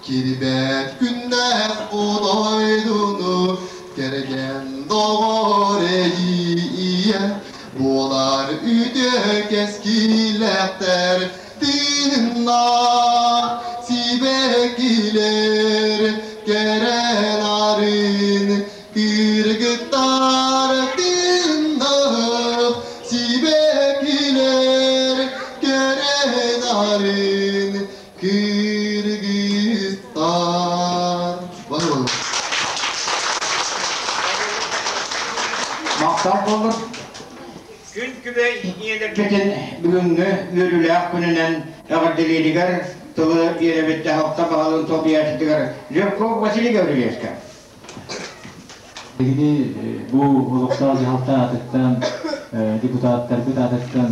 Кирбэт күннээх удойдуну кэргэн доҕор эйиийэ буолар үтүө кэскилээхтэр тыыннаах сибэккилэр кэрэ нарын кыргыттар тыыннаах сибэккилэр кэрэ нарын Кыргызстан. Махтал буоллун. Күн күбэй ийэлэрбитин бүгүҥҥү үөрүүлээх күнүнэн эҕэрдэлииригэр тылы биэрэбит дьаһалта баһылын солбуйааччытыгар Жирков Василий Гаврильевичка. Биһиги бу олохтоох дьаһалта аатыттан, депутаттарбыт аатыттан,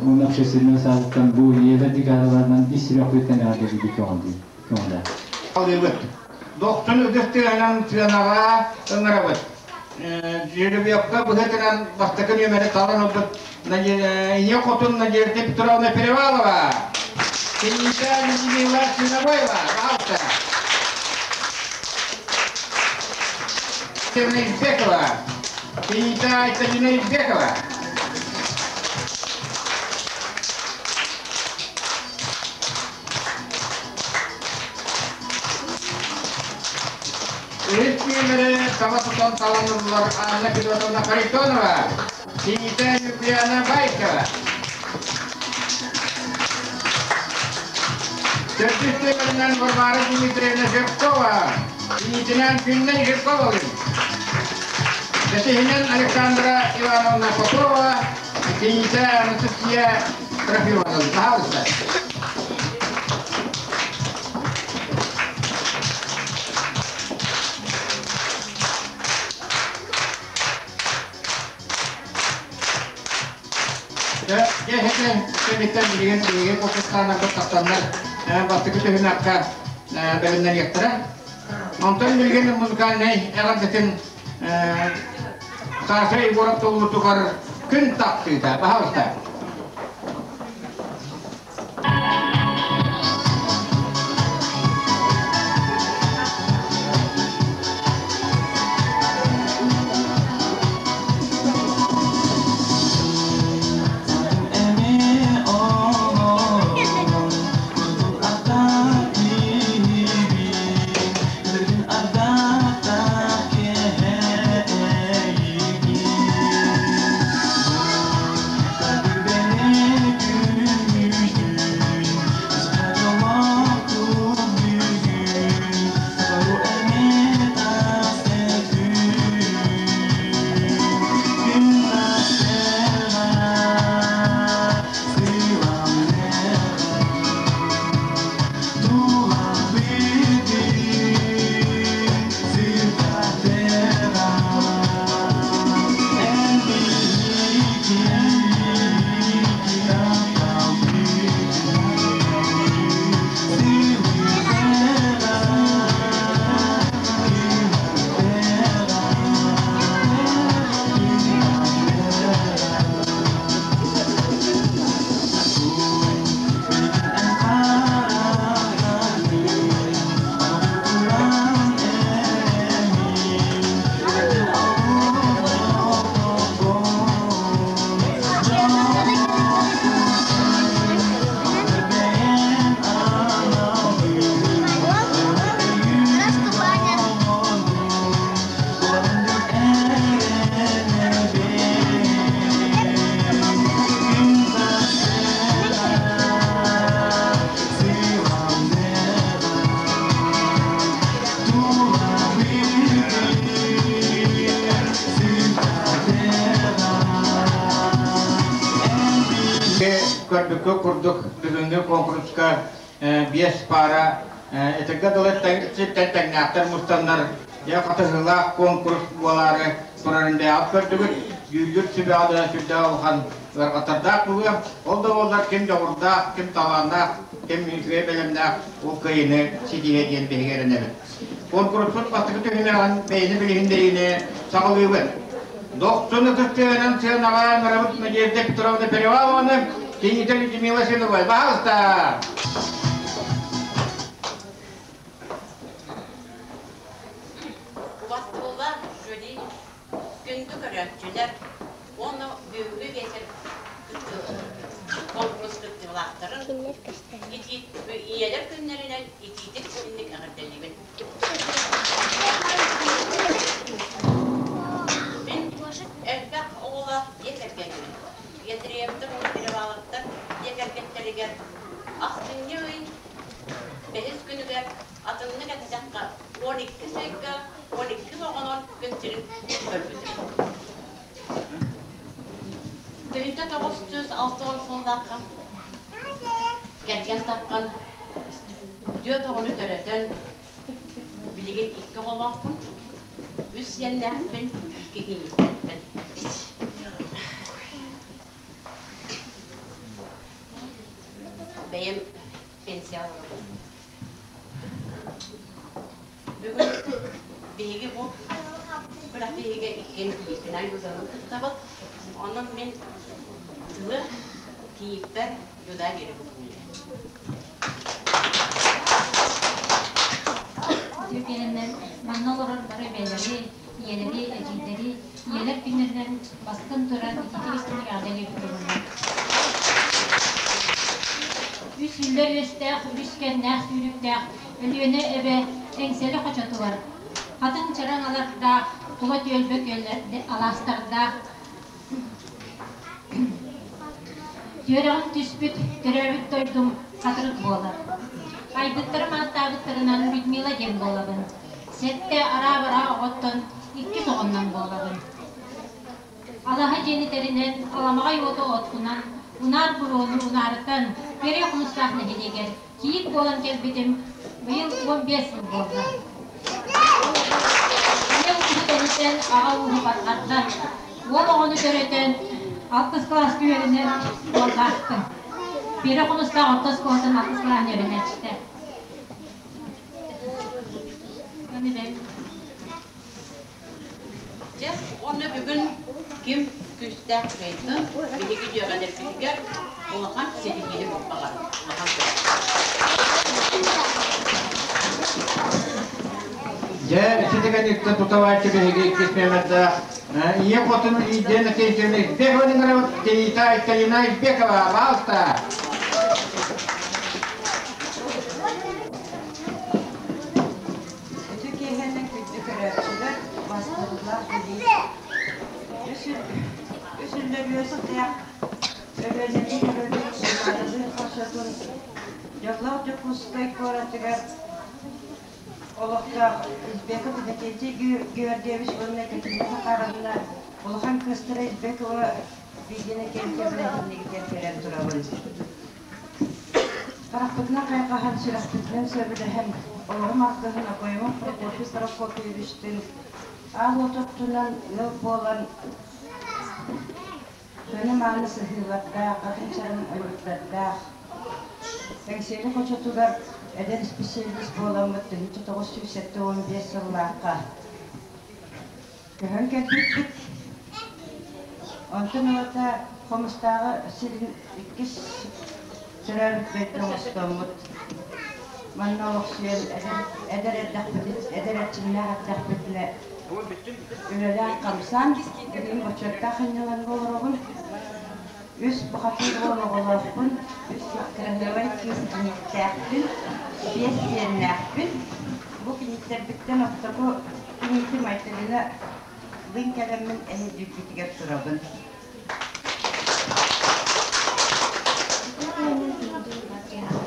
уонна общественнай саатыттан бу ийэлэр декадаларынан ис сүрэхпититтэн эҕэрдэлиибит көҕүлэ. Алыыбыт. Дохсун үгүс тыаһынан сыанаҕа ыҥырабыт. Жеребьевка быһыытынан бастакы нүөмэри талан ылбыт Ийэ хотун Надежда Петровна Перевалова, Кеннита Людмила Свинобоева, пожалуйста. Избекова, Кеннита Айталина Избекова. Үһүс нүөмэри саҥа тутан талан ыллар Анна Федотовна Харитонова, Синита Ньургуяна Байкова. Төрдүс нүөмэринэн Варвара Дмитриевна Жиркова, Синитинэн Күннэй Жирковалын. Бэсиһинэн Александра Ивановна Попова, Синита Анастасия Трофимовна. Пожалуйста. Дьэ, кэнниттэн билигин биһиги куттаанарбыт тахсаннар бастакы түһүмэххэ бэлэмнэниэхтэрэ. Онтон билигин музыкальнай эҕэрдэтин Саша Егоров толуутугар күн тахсыыта. Пожалуйста. Көрбүккэ курдук бүгүҥҥү конкурска биэс паара этэргэ дылы сиртэн тэҥнээхтэр мустаннар дьэ хатыһыылаах конкурс буолаары турарын бэйэҕит көрдүгүт дьүүллүүр сүбэҕэ да сүрдээх улахан ыарахаттардаах буолуо ол да буоллар ким дьоҕурдаах ким талааннаах ким үчүгэй бэлэмнээх ол кыайыыны ситиһиэ диэн биһиги эрэнэбит Конкурспут бастакы түһүмэҕин бэйэни билиһиннэриини саҕалыыбыт. Дохсун ытыстыынан сыанаҕа ыҥырабыт Надежда Петровна Перевалованы, Киитэ Людмила Синовой. Пожалуйста! Көрөөччүлэр уонна бүгүҥҥү биэчэр конкурс кыттыылаахтарын ийэлэр күннэринэн итиитик инник эҕэрдэлиибин. Мин элбэх оҕолоох дьиэ кэргэммин. Андреевтар уонна Переваловтар дьиэ кэргэттэригэр ахсынньы ый бэһис күнүгэр атыннык эттэххэ 12 ыйга 12 оҕонон күн сирин көрбүтүм. 1960 сыллаахха кэргэн таххан түөрт оҕону төрөтөн билигин икки оҕолоохпун, үс сиэннээхпин, икки кийииттээхпин. Бэйэм пенсия олоробун. Бүгүн биһиги бу күрэхтэһиигэ иккиэн кийииппинээн Юданы кыттабыт. Онон мин тылы кийииппэр Юда биэрэбин. Үтүө кэлэннэр манна олорор бары бэйэлэри, ийэлэри, эдьиийдэри, ийэлэр күннэринэн бастан туран ититик истиҥник эҕэрдэлиэбит буоллуннар. Үс үллэр үөстээх, үс кэннээх сүүрүктээх Өлүөнэ эбэ Эҥсэли хочотугар хатыҥ чараҥ алардаах, тула түөлбэ алаастардаах Түөрэҕим түспүт, төрөөбүт дойдум Хатырык буолар. Айбыттарым ааттаабыттарынан Людмила диэн буолабын. Сэттэ араа-бараа оҕоттон иккис оҕоннон буолабын. Алаһа дьиэни тэринэн, аламаҕай уоту отунан, унаар буруону унаарытан, Перья Хомустаах нэһилиэгэр кийиит буолан кэлбитим быйыл 15 сыл буолла. Ийэ ууһу тэнитэн, аҕа ууһу барҕардан, уол оҕону төрөтөн, алтыс кылааска үөрэнэр уоллаахпын. Перья Хомустаах орто оскуолатын алтыс кылааһын үөрэнээччитэ. Дьэ, уонна бүгүн ким күүстээх кыайдын, биһиги дьүөгэлэрбитигэр улахан ситиһиини баҕарабын. Улахан Дьэ, ити кэнниттэн тутабааччы биһиги иккис нүөмэрдээх ийэ хотун Елена Тейтеровна Избекова ыҥырабыт Теита Айталина Избекова, пожалуйста. Ити киэһэнэн күндү көрөөччүлэр, бастыылаах билии үс үллэр үөстээх Өлүөнэлии эбэбит Туймаадалыы хочотун дьоллоох Дьокуускай куоратыгар олохтоох Избеков Иннокентий Георгиевич уонна Екатерина Захаровна улахан кыыстара Избекова Видина Кентьевна иннигитигэр кэлэн турабын. Харахпытынан хайҕаһан, сүрэхпитинэн сөбүлэһэн, олоҕум аргыһын Окоемов Прокопий Прокопьевичтыын аал уот оттунан ыал буолан, көнө-мааны сыһыылардаах, хатын-чарын ойуурдардаах, Эҥсиэли хочотугар эдэр исписэлиис буоламмыт 1975 сыллаахха көһөн кэлбиппит. Онтон ылата Хомустааҕы сирин иккис төрөөбүт дойду оҥостоммут. Манна олохсуйан эдэр эрдэхпитин, эдэр эрчимнээх эрдэхпитинэ үлэлээн-хамсаан, билигин бочуоттаах сынньалаҥҥа олоробун. Үс бухатыыр уол оҕолоохпун, үс кыраһыабай кыыс кинииттээхпин, биэс сиэннээхпин. Бу кинииттэрбиттэн ортоку киниитим Айталина лыын кэлэммин эһэйдиирбитигэр турабын.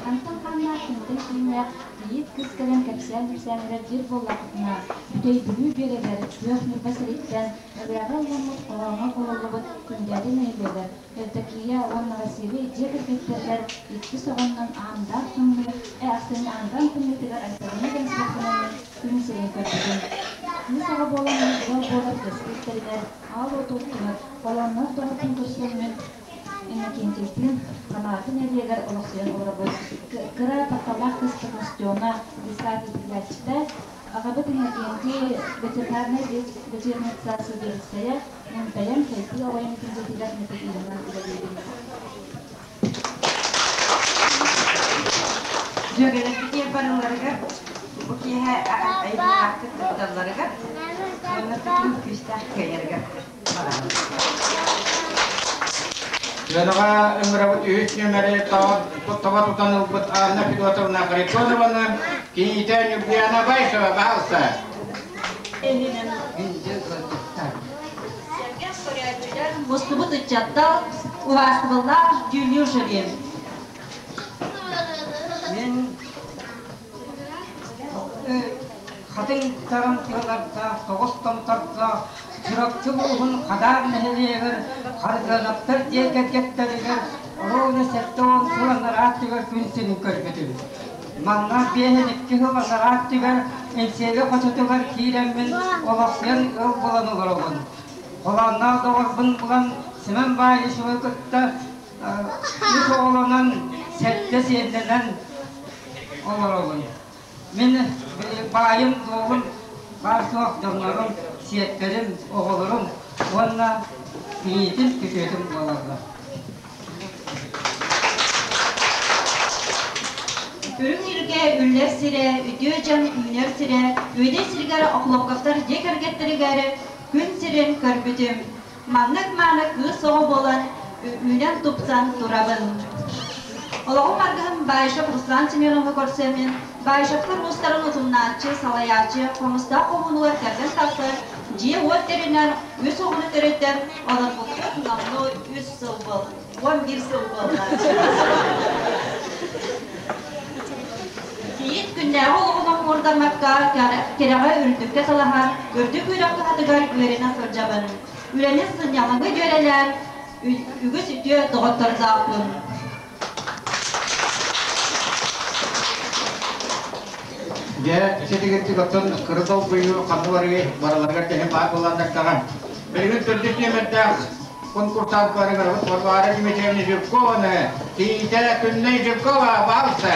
Хантан хааннаах кимтэн кииннээх кийиит кыыс кэлэн кэпсээн-ипсээн эрэр диир буоллахпытына, Бүтэй Бүлүү биэрэгэр Күөх Ньурба сириттэн ырыаҕа ылламмыт хоһооҥҥо куһуллубут Күндээдэ нэһилиэгэр Евдокия уонна Василий дьиэ кэргэттэригэр иккис оҕоннон аандаах тымныы, ахсынньы аандаан тымныытыгар Айталина Генсбургунан күн сирин көрбүтүм. Кыыс оҕо буоламмын ыал буолар кэскил тэринэр, аал уоту оттунар, холоонноох доҕорбун көрсөммүн Иннокентийдыын Хамаҕатта нэһилиэгэр олохсуйан олоробут. Кыра тапталлаах кыыспыт Настена детсад иитиллээччитэ, аҕабыт Иннокентий ветеринарнай ветеринаризация сэбиэдиссэйэ, мин бэйэм Сайдыы оҕойун дьиэтигэр методиһынан үлэлиибин. Дьүөгэлэрбитигэр барыларыгар бу киэһэ айымньылаахтык кытталларыгар уонна тутуу күүстээх кыайарыгар. Сыанаҕа ыҥырабыт үһүс нүөмэри таба тутан ылбыт Анна Федотовна Харитонованы, кийиитэ Ньургуяна Баишева, баһаалыста. Сэргэх көрөөччүлэр, мустубут ыччаттар, убаастабыллаах дьүүллүүр жюри. Мин хатыҥ таран тыалардаах, тоҕус томтордоох Чурапчы улууһун Хадаар нэһилиэгэр Харытыанаптар дьиэ кэргэттэригэр оруобуна 70 сыл анараа өттүгэр күн сирин көрбүтүм. Манна 52 сыл анараа өттүгэр Эҥсиэли хочотугар киирэммин олохсуйан ыал буолан олоробун. Холоонноох доҕорбун булан Семен Баишевы кытта үс оҕолонон, сэттэ сиэннэнэн олоробун. Мин баайым-дуолум баар-суох дьоннорум, сиэттэрим, оҕолорум уонна кийиитим, күтүөтүм буолаллар. Үрүҥ илгэ үллэр сирэ, үтүө дьон үүнэр сирэ, Үөдэй сиригэр Охлопковтар дьиэ кэргэттэригэр күн сирин көрбүтүм. Маннык мааны кыыс оҕо буолан үүнэн-тупсан турабын. Олоҕум аргыһым Баишев Руслан Семеновы көрсөммүн, Баишевтар уустарын утумнааччы, салайааччы, хомустаах хомуунугар кэргэн тахсан, дьиэ-уот тэринэн, үс оҕону төрөтөн, олорбуппут номнуо үс сыл буолла, 11 сыл буолла. Кийиит күннээҕи олоҕун оҥордоммокко, кэрэҕэ үрдүккэ талаһан, үрдүк үөрэх кыһатыгар үөрэнэ сылдьабын. Үлэни сынньалаҥы дьүөрэлээн, үгүс үтүө доҕоттордоохпун. Дьэ, ситигирдик оттон кыра долгуйуу ханна барыай барыларыгар тэһин баар буолланнардаҕа. Билигин төрдүс нүөмэрдээх конкурсанткаларыгар Варвара Дмитриевна Жиркованы, кийиитэ Күннэй Жиркова, баалса.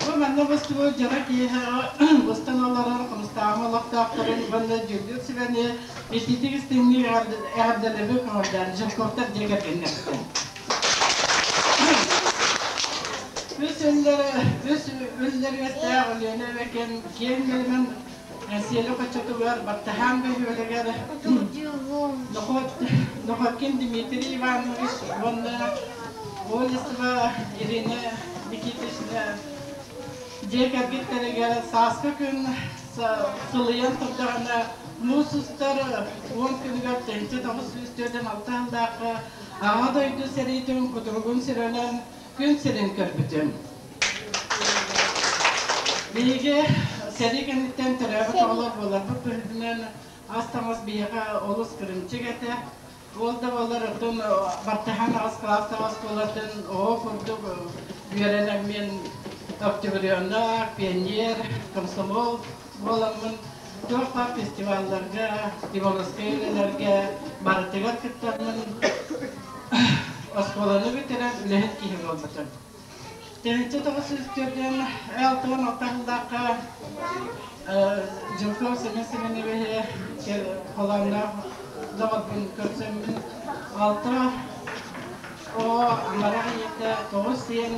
Бу манна быстыбыт дьоро киэһэ быстан олорор Хомустааҕым олохтоохторун уонна дьүүллүүр сүбэни итиитик истиҥник эҕэрдэлэри көҕөрдөөн Жирковтар дьиэ кэргэннэртэн. Үс үллэр үс үллэр үөстээх Өлүөнэ эбэкэн киэҥ нэлэмэн Сиэлэ хочотугар Баттаһаан бөһүөлэгэр Нохоткин Дмитрий Иванович уонна Олесова Ирина Никитична дьиэ кэргэттэригэр сааскы күн сылыйан турдаҕына муус устар 10 күнүгэр 1946 сыллаахха Аҕа дойду сэриитин кутуругун сирэнэн күн сирин көрбүтүм. Биһиги сэрии кэнниттэн төрөөбүт оҕолор буоларбыт быһыытынан ас-таҥас биһиэхэ олус кырыымчык этэ. Ол да буоллар оттон бартыһаан аҕыс кылаастаах оскуолатын оҕо курдук үөрэнэммин октябренок, пионер, комсомол буоламмын туох баар фестивалларга, Ивановскай үлэлэргэ барытыгар кыттаммын оскуоланы бүтэрэн үлэһит киһи буолбутум. 1946 сыллаахха Жилков Семен Семеновиһы холоонноох доҕорбун көрсөммүн алта оҕо амарах ийэтэ тоҕус сиэн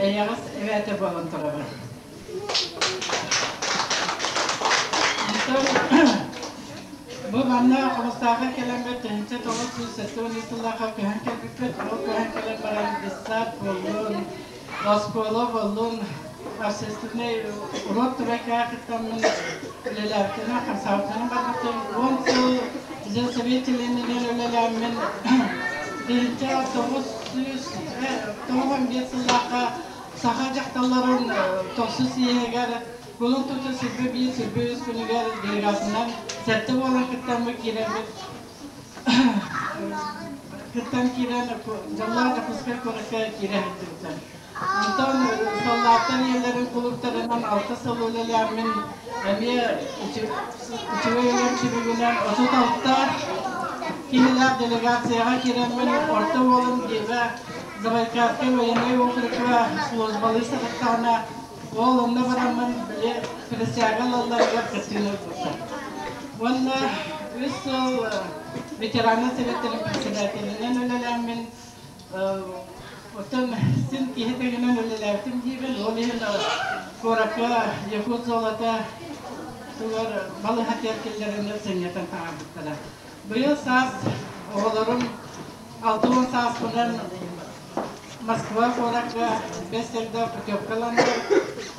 эйэҕэс эбээтэ буолан турабын. Онтон бу манна Хомустаахха кэлэммит 1973 сыллаахха көһөн кэлбиппит. Ол көһөн кэлэн баран детсад буоллун, оскуола буоллун, общественнай уруок турайкаҕа кыттаммын үлэлээбитинэн, хамсаабытынан барбытым. 10 сыл женсовет чилиэнинэн үлэлээммин 1995 сыллаахха саха дьахталларын тохсус съеһигэр кулун туту сүрбэ биир сүрбэ үс күнүгэр делегатынан сэттэ буолан кыттаммыт киирэммит кыттан киирэн дьоллоох Дьокуускай куоракка киирэ сылдьыбытым. Онтон саллааттар ийэлэрин кулууптарынан алта сыл үлэлээммин эмиэ үчүгэй үлэм түмүгүнэн 36 киһилээх делегацияҕа киирэммин орто уолум Дима Забайкальскай военнай округка службалыы сырыттаҕына ол онно бараммын били присяга ылалларыгар кыттыыны ылбыппын. Уонна үс сыл ветераннар сэбиэттэрин председателинэн үлэлээммин Оттон син киһи тэҥинэн үлэлээбитим диибин, ол иһин куоракка Якут золото тугар балыһа киллэрэннэр сынньатан таһаарбыттара. Быйыл саас оҕолорум 60 сааспынан Москва куоракка бэс сиргэ путевкаланнар,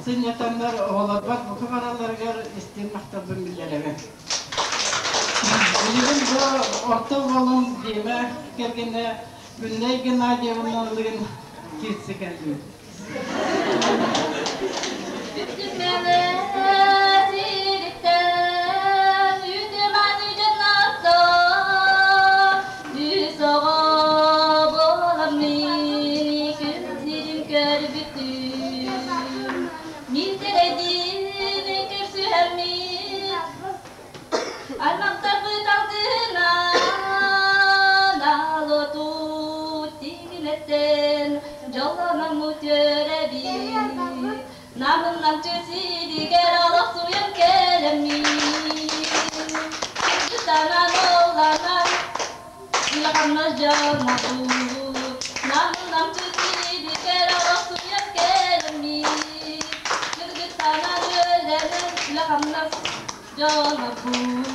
сынньатаннар оҕолорбор бука баралларыгар истиҥ махталбын биллэрэбин. Билигин бу орто уолум Дима кэргэнэ Күннэй Геннадьевналыын киирсэ кэллим. Аймахтарбыт алтыһынан алоту тигинэттэн дьоллономмут үөрэбит. Намын намчы сиригэр олохсуйан кэлэммит. Кыргыстанан олланан үлэ-хамнас дьонобут. Намын намчы сиригэр олохсуйан кэлэммит. Кыргыстанан үөлэнэн үлэ-хамнас дьонобут.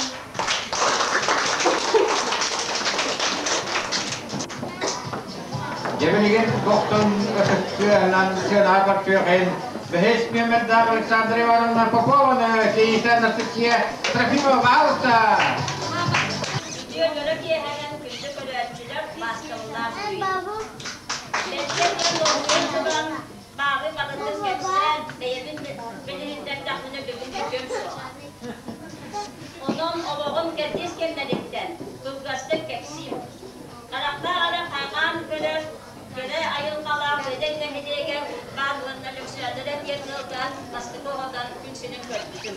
Дьэ билигин тохтон ытыктыынан сыанаҕа көрсүөҕүн бэһис нүөмэрдээх Александра Ивановна Попованы кийиитэ Анастасия Трофимова пожалуйста. Үтүө дьоро киэһэнэн күндү көрөөччүлэр мааскалаах Бэргэн долгуйан туран бааҕы барытын кэпсээн бэйэбин билиһиннэрдэхпинэ бүгүн бүтүөм суоҕа. Онон олоҕум кэрдиис кэмнэриттэн кылгастык кэпсиим. Харахтаах эрэ хаҥаан көрөр, кэрэ айылҕалаах Үөдэй нэһилиэгэр баар уонна Лөксөөндөрө диэн ыалга бастакы оҕотон күн сирин көрбүтүм.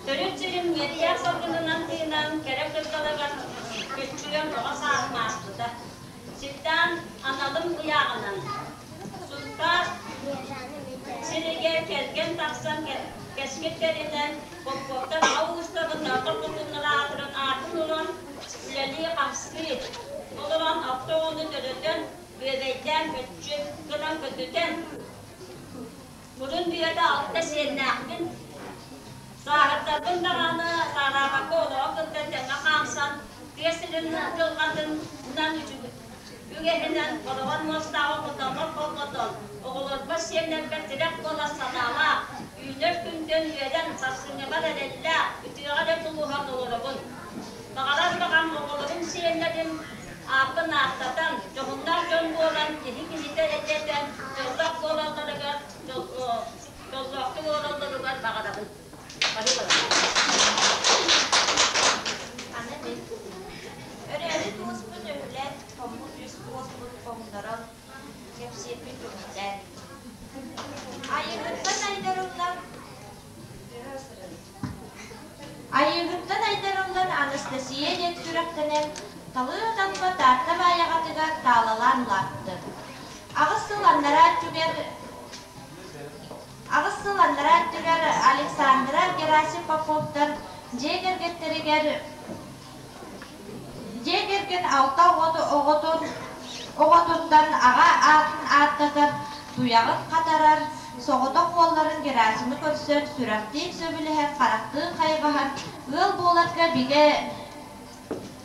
Төрүт сирим үөттээх салгынынан тыынан, кэрэ кырдалыгар көччүйэн оҕо сааһым ааспыта. Сирдээн аналым ыйааҕынан Сунтаар сиригэр кэргэн тахсан кэскил тэринэн, Попповтар аҕа уустарын Нартар хотуннара аатыран аатын ылан, үлэлии-хамсыы олорон алта оҕону төрөтөн, бүөбэйдээн мүччү гынан көтүтэн, мурун бүөтэ алта сиэннээхпин. Сааһырдарбын даҕаны саараабакка олоҕу кытта тэҥҥэ хаамсан, тыа сирин дьылҕатынан үгэһинэн хороҕор муостааҕы хотоммор холботон, оҕолорбор сиэннэрбэр тирэх буолар санаалаах, үүнэр күнтэн үөрэн, сарсыҥҥыбар эрэллээх, үтүөҕэ эрэ тулуһан олоробун. Баҕарар баҕам оҕолорум сиэннэрим ааппын ааттатан, дьоһуннаах дьон буолан, киһи киһитэ этэ-этэн, дьоллоох буолалларыгар, дьоллоохтук олороллоругар баҕарабын. Аны мин өрөөрү туоспун өһүлэн, хоммут үс туоспун хоҥнорон, кэпсиэппин көҥүллээн. Айыыһыттан айдарыллан Айыыһыттан айдарыллан Анастасия диэн сүрэхтэнэн, талыы-талба Таатта Баайаҕатыгар таалалаан улаатты. Аҕыс сыл аннараа өттүгэр Аҕыс сыл аннараа өттүгэр Александра Герасим Поповтар дьиэ кэргэттэригэр дьиэ кэргэн алта оҕотун оҕотуттан аҕа аатын ааттатар, туйаҕын хатарар, соҕотох уолларын Герасимы көрсөн, сүрэхтиин сөбүлэһэн, харахтыын хайҕаһан, ыал буоларга бигэ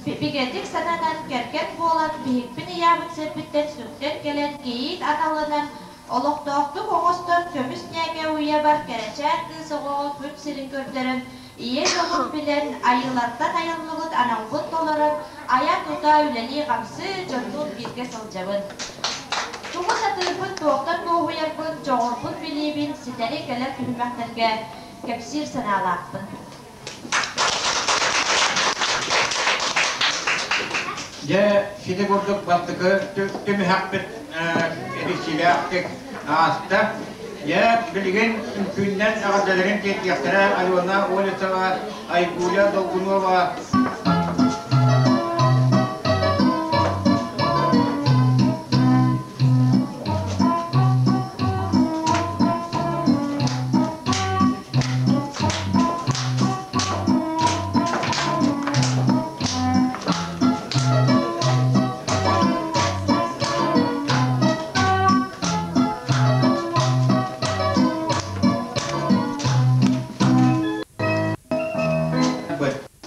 Бигэтик сананан, кэргэн буолан, биһикпин ыйаабыт сирбиттэн сүктэн кэлэн, кийиит аналынан, олохтоохтук оҥостон, көмүс ньээкэ уйабар кэрэчээн кыыс оҕоҕо күн сирин көрдөрөн, ийэ дьолун билэн, айыылартан айыллыбыт аналбын толорон, айа-тута үлэлии-хамсыы, дьоннуун бииргэ сылдьабын. Тугу сатыырбын, туохтан дуоһуйарбын, дьоҕурбун билиибин ситэри кэлэр түһүмэхтэргэ кэпсиир санаалаахпын. Дьэ, сити курдук бастакы түмүһэхпит иччилээхтик ааста. Дьэ, билигин үҥкүүннэн эҕэрдэлэрин тиэрдиэхтэрэ Алена Олесова, Айгуля Долгунова.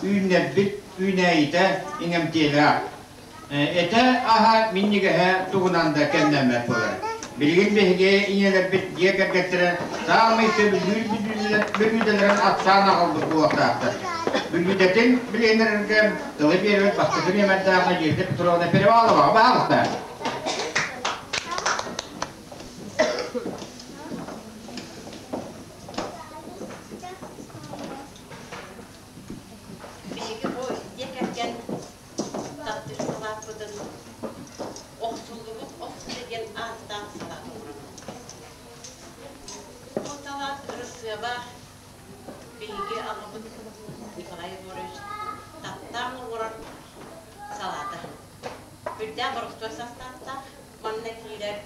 Үүннэрбит үүнээйитэ иҥэмтиэлээх. Этэ аһа минньигэһэ тугунан да кэмнэммэт буолар. Билигин биһиги ийэлэрбит дьиэ кэргэттэрэ саамай сөбүлүүр бүлүүдэлэрин ахсаан аҕалбыт буолуохтаахтар. Бүлүүдэтин билиэннэргэ тылы биэрбит бастакы нүөмэрдээх Надежда Петровна Перевалова баһаалыста. Биһиги бу дьиэ кэргэн таптыыр салааппытын охсуллубут охсута диэн ааттаах салаат оҥоробут. Бу салаат ырысыаба биһиги аҕабыт Николай Егорович таптаан оҥорор салаата. Үрдээх боростуой састааптаах, манна киирэр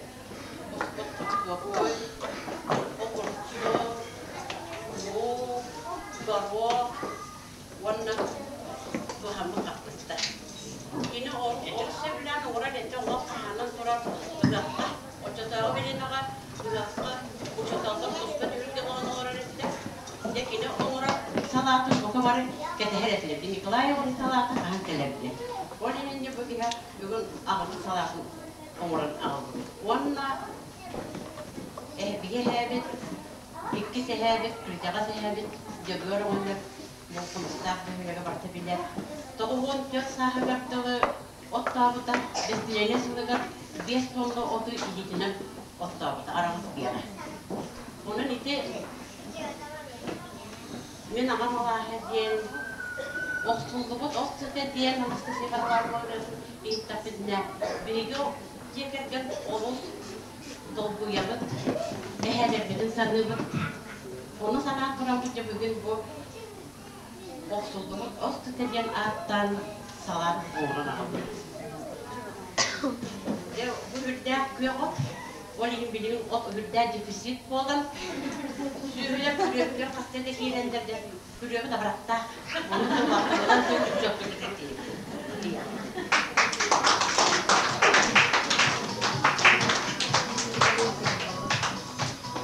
буспут хортуоппуй, оҕурсу, луук, горуох уонна туһаммыт хаппыста. Кини олус сөбүлээн оҥорор этэ, олох хаһаанан турар ыһыахха. Оччотооҕу бириэмэҕэ ыһыахха учууталлар туспа түһүлгэ оҥорон оҥорор этилэр. Дьэ кини оҥорор салаатын бука бары кэтэһэр этилэр. Николай Егорович салаата хаһан кэлэр диэн. Ол иһин дьэ бу киһи бүгүн аҕабыт салаатын оҥорон аҕалбыт. Уонна биһи эһээбит, иккис эһээбит, кырдьаҕас эһээбит Дьөгүөр оҕонньор бу Хомустаах бөһүөлэгэ барыта билэр. 94 сааһыгар дылы оттообута, бэстилиэнэ сылыгар 5 тонна оту илиитинэн оттообута, араҕас биэҕэ. Онон ити мин аҕам алааһа диэн охсуллубут от сыта диэн Анастасия Варламовна иһиттэхпитинэ, биһиги дьиэ кэргэн олус долгуйабыт, эһээлэрбитин саныыбыт. Ону санаан тураммыт дьэ бүгүн бу охсуллубут ос сыта диэн ааттаан салаат оҥорон аҕалбыт. Дьэ бу үрдээх күөх от, ол иһин билигин от үрдээх дефицит буолан, сүөһүлэр күрүөбүтүгэр хаста да киирэннэр дьэ күрүөбүт абырахтаах. Ону тыллаахтарынан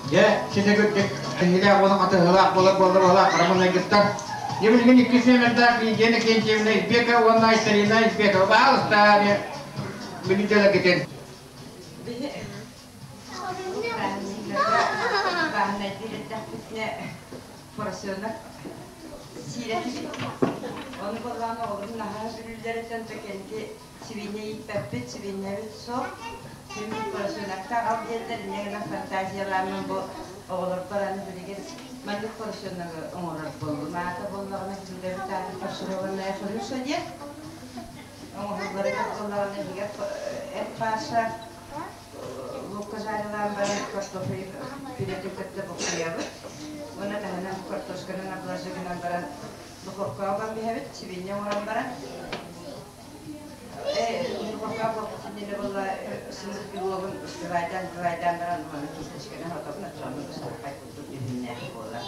Дьэ, ситэ кырдьык, киһилээх уонна хатыһыылаах буолар буолла хара маҥнайгыттан. Дьэ, билигин иккис нүөмэрдээх Лидия Иннокентьевна Избекова уонна Айталина Избекова. Баалыста, билиделэргитин. Бааһынайдыыр поросенок сиирэтибит. Ону буоллаҕына оҕолорум наһаа сөбүлүүллэриттэн кэнники сибиинньэ ииппэппит, сибиинньэбит суох. Син поросенокка аҕал диэллэр, инньэ гынан фантазиялааммын бу оҕолорбор аны билигин маннык поросеногы оҥорор буоллум. Аата буоллаҕына күлэбит аата фаршированная хрюша диэн. Оҥоһулларыгар буоллаҕына иһигэр эт фарша Лука жарилаан баран картофель пюретин кытта буккуйабыт. Уонна таһынан картошканан обложи гынан баран духовкаҕа уган биһэбит, сибиинньэ оҥорон баран. Духовкаҕа буолбут иннинэ буолла сымыт белогун сбивайдаан сбивайдаан баран уонна кисточканан отобун оччоҕуна быстархай курдук дьүһүннээх буолар.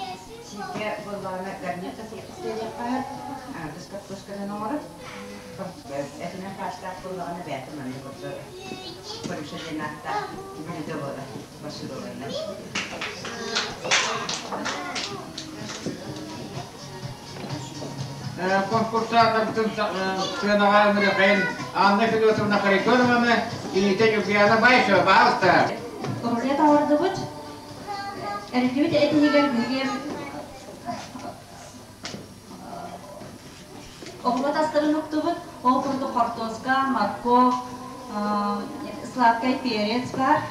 Сииккэ буоллаҕына гарнир да сиэриэххэ сөп, аҥардас картошканан оҥорор. Этинэн хаастаах буоллаҕына бэйэтэ маннык курдук Полюша диэн ааттаах блюдо буолар, фаршированнай. Конкурсаатарбытын сыанаҕа ыҥырыахайын Анна Федотовна Харитонованы, Иитэ Ньургуяна Баишева, пожалуйста. Рулет оҥордубут. Эриллибит эт иһигэр биһиги Оҕуруот астарын уктубут. Ол курдук хортуоска, морковь, сладкай перец баар.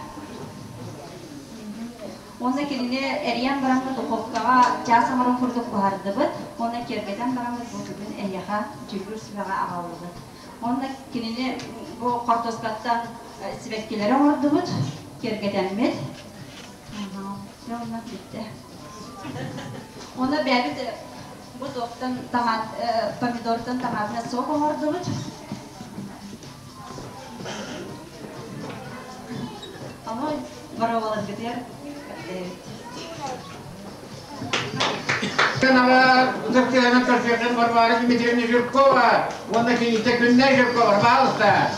Уонна кинини эрийэн бараммыт духовкаҕа чаас оҥорон курдук буһардыбыт. Уонна киэргэтэн бараммыт бу бүгүн эһиэхэ дьүүллүүр сүбэҕэ аҕаллыбыт. Уонна кинини бу хортуоскаттан сибэккилэри оҥордубут. Киэргэтэммит. Дьэ онно бүттэ. Уонна бэйэбит бу туохтан томат помидортан томатный сок оҥордубут. Ону боруобаларгытыгар эбит. Сценаҕа ытыктыһынан көрсүөххүн Варвара Дмитриевна Жиркова уонна кийиитэ Күннэй Жиркова, пожалуйста.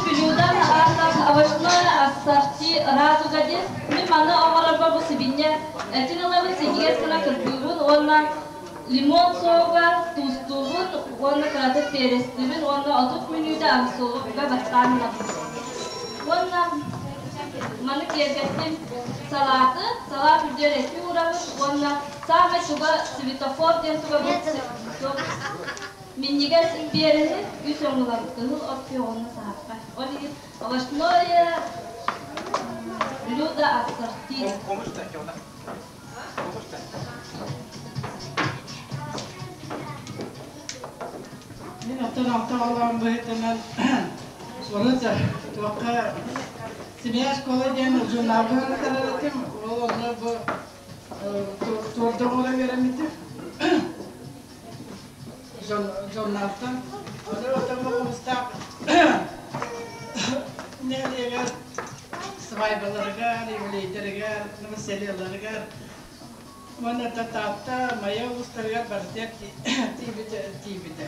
Блюдам ааттаах овощное ассорти радуга диэн. Мин манна оҥорорбор бу сибинньэ этин ылабын, синньигэс гына кырбыыбын уонна лимон сога туустуубун уонна кыратык перестиибин уонна 30 мүнүүтэ ансуолуга бастаан ылабын. Уонна маны киэргэттим салааты, салаат үрдүгэр эти уурабын уонна саамай туга светофор диэн туга минньигэс биэрэни үс оҥулан кыһыл от күөҕүнэ саһархай. Ол иһин овощное блюдо ассорти. Мин оттон алта оҕолоон быһыытынан урут туохха Семья школа диэн журналга ыытар этим. Ол онно бу туорда оҥоро үөрэммитим. Журналтан. Ону оттон бу хомустаах нэһилиэгэр свадьбаларыгар, юбилейдарыгар, новосельеларыгар уонна да Таатта, Майа улуустарыгар барытыгар тиийбитэ.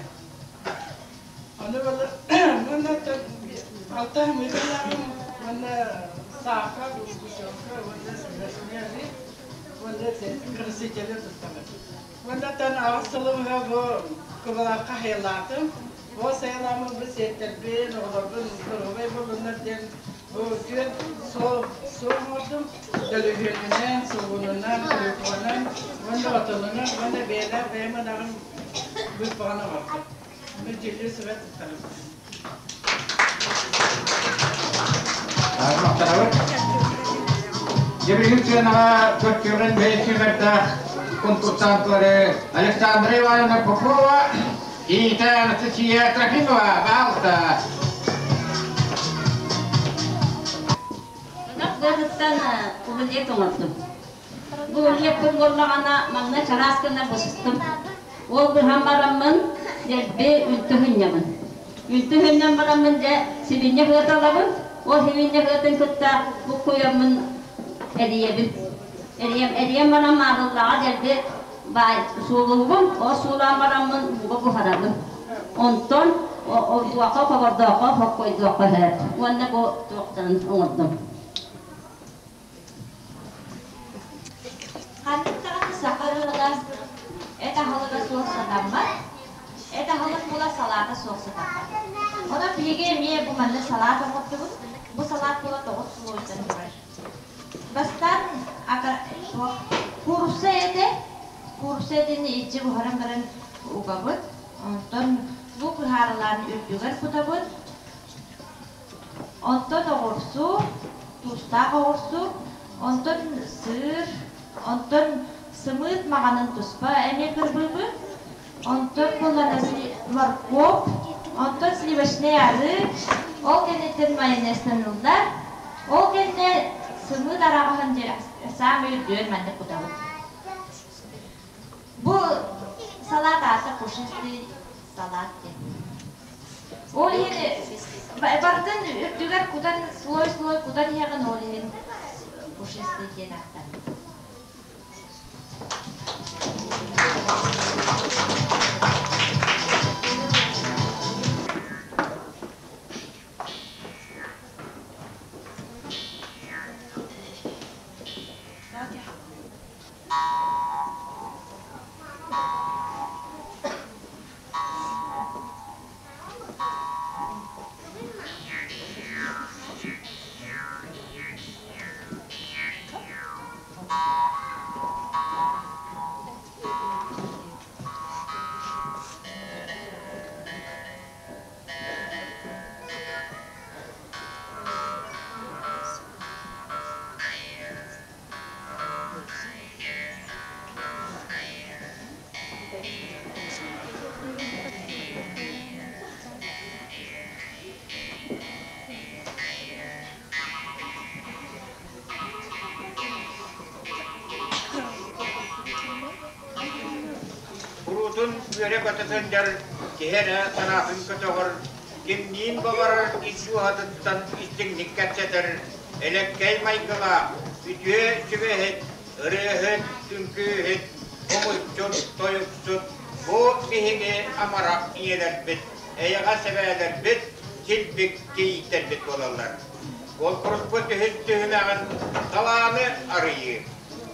Ону уонна алта хымыыталааҕым уонна саахар, сгущенка уонна сливочный арыы уонна красители туттабын. Уоннаттан аҕыс сылым ыһа бу Кубалаахха хайалаатым. Ол сайаламмын бу сиэттэрбин, оҕолорбун доруобай буоллуннар диэн бу түөрт суол суол оҥордум. Дөлүһүөнүнэн, сугунунан, клюкванан уонна отонунан уонна бэйэлээх бэйэм ынаҕым быыппаҕын оҥордум. Ону дьүүллүүр сүбэ туттарым. Махтанабыт. Дьэ сыанаҕа көрсүөҕүн бэйэ сүүмэрдээх конкурсантлары Александра Ивановна Попова и Анастасия Трофимова, пожалуйста. Ынах быатыттан кубулет оҥордум. Бу үлэппин буоллаҕына маҥнай чараас гына быстым. Ол быһан бараммын дэлби үлтү сынньабын. Үлтү сынньан бараммын дьэ сибинньэ быата ылабын. Ол сибинньэ быатын кытта буккуйаммын эрийэбин. Эрийэм, эрийэн баран маабыллаҕа дэлби баай суулуубун, ол суулаан бараммын ууга буһарабын. Онтон ордуохха, хобордооххо, хоккойдуохха сөп. Уонна бу туохтан оҥордум. Ханнык даҕаны саха ыала эт аһылыга суох сатаммат, эт аһылык була салаата суох сатаммат. Онон биһиги эмиэ бу маннык салаат оҥордубут. Бу салаат була тоҕус слойтан турар. Бастаан куурусса этэ, куурусса этин иччи буһаран баран угабыт. Онтон бу кыһаарылаан үрдүгэр кутабыт. Онтон оҕурсу, туустаах оҕурсу, онтон сыыр, онтон сымыыт маҕанын туспа эмиэ кырбыыбыт, онтон буоллаҕына моркуоп, онтон сливочнай арыы, ол кэнниттэн майонезтаныллар, ол кэннэ сымыыт араҕаһын саамай үрдүгэр маннык кутабыт. Бу салаат аата пушистый салаат диэн. Ол иһин барытын үрдүгэр кутан слой-слой кутан иһэҕин ол иһин пушистый диэн ааттанар. Куруутун үөрэ-көтө сылдьар, киһи эрэ санаатын көтөҕөр, кимниин баҕарар ис дууһатыттан истиҥник кэпсэтэр, элэккэй майгылаах, үтүө сүбэһит, ырыаһыт, үҥкүүһүт, хомусчут, тойуксут бу биһиги амарах ийэлэрбит, эйэҕэс эбээлэрбит, килбик кийииттэрбит буолаллар. Куонкуруспут үһүс түһүмэҕин талааны арыйыы.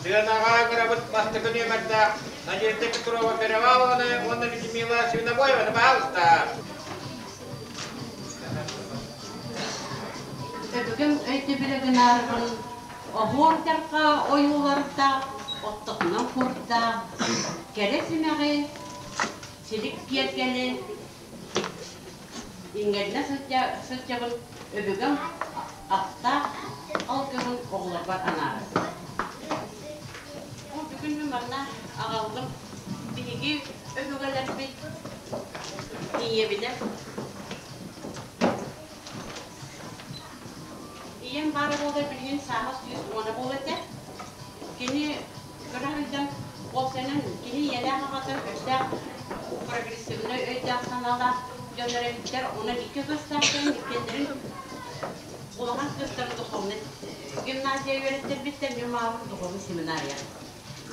Сыанаҕа ыҥырабыт бастакы нүөмэрдээх Надежда Петрова Перевалованы уонна Людмила Свинобоеваны, пожалуйста. Өбүгэм өйдөбүлэ гынаарыбын оһуор дьарҕа ойуулардаах, оттотунан курдаах, кэрэ симэҕи, силик киэргэли иҥэринэ сылдьабын өбүгэм аттаах алгыһын оҕолорбор анаабын. Бу бүгүн мин манна аҕаллым биһиги өбүгэлэрбит ийэбинэн. Ийэм баара буоллар билигин сааһа 110 буолуо этэ. Кини кыра сылдьан уопсайынан кини ийэлээх аҕата өстөөх прогрессивнай өйдөөх-санаалаах дьоннор эбиттэр. Онон икки кыыстаах дьон иккиэннэрин улахан кыыстарын духовнай гимназия үөрэттэрбиттэр, мин маамам духовнай семинария.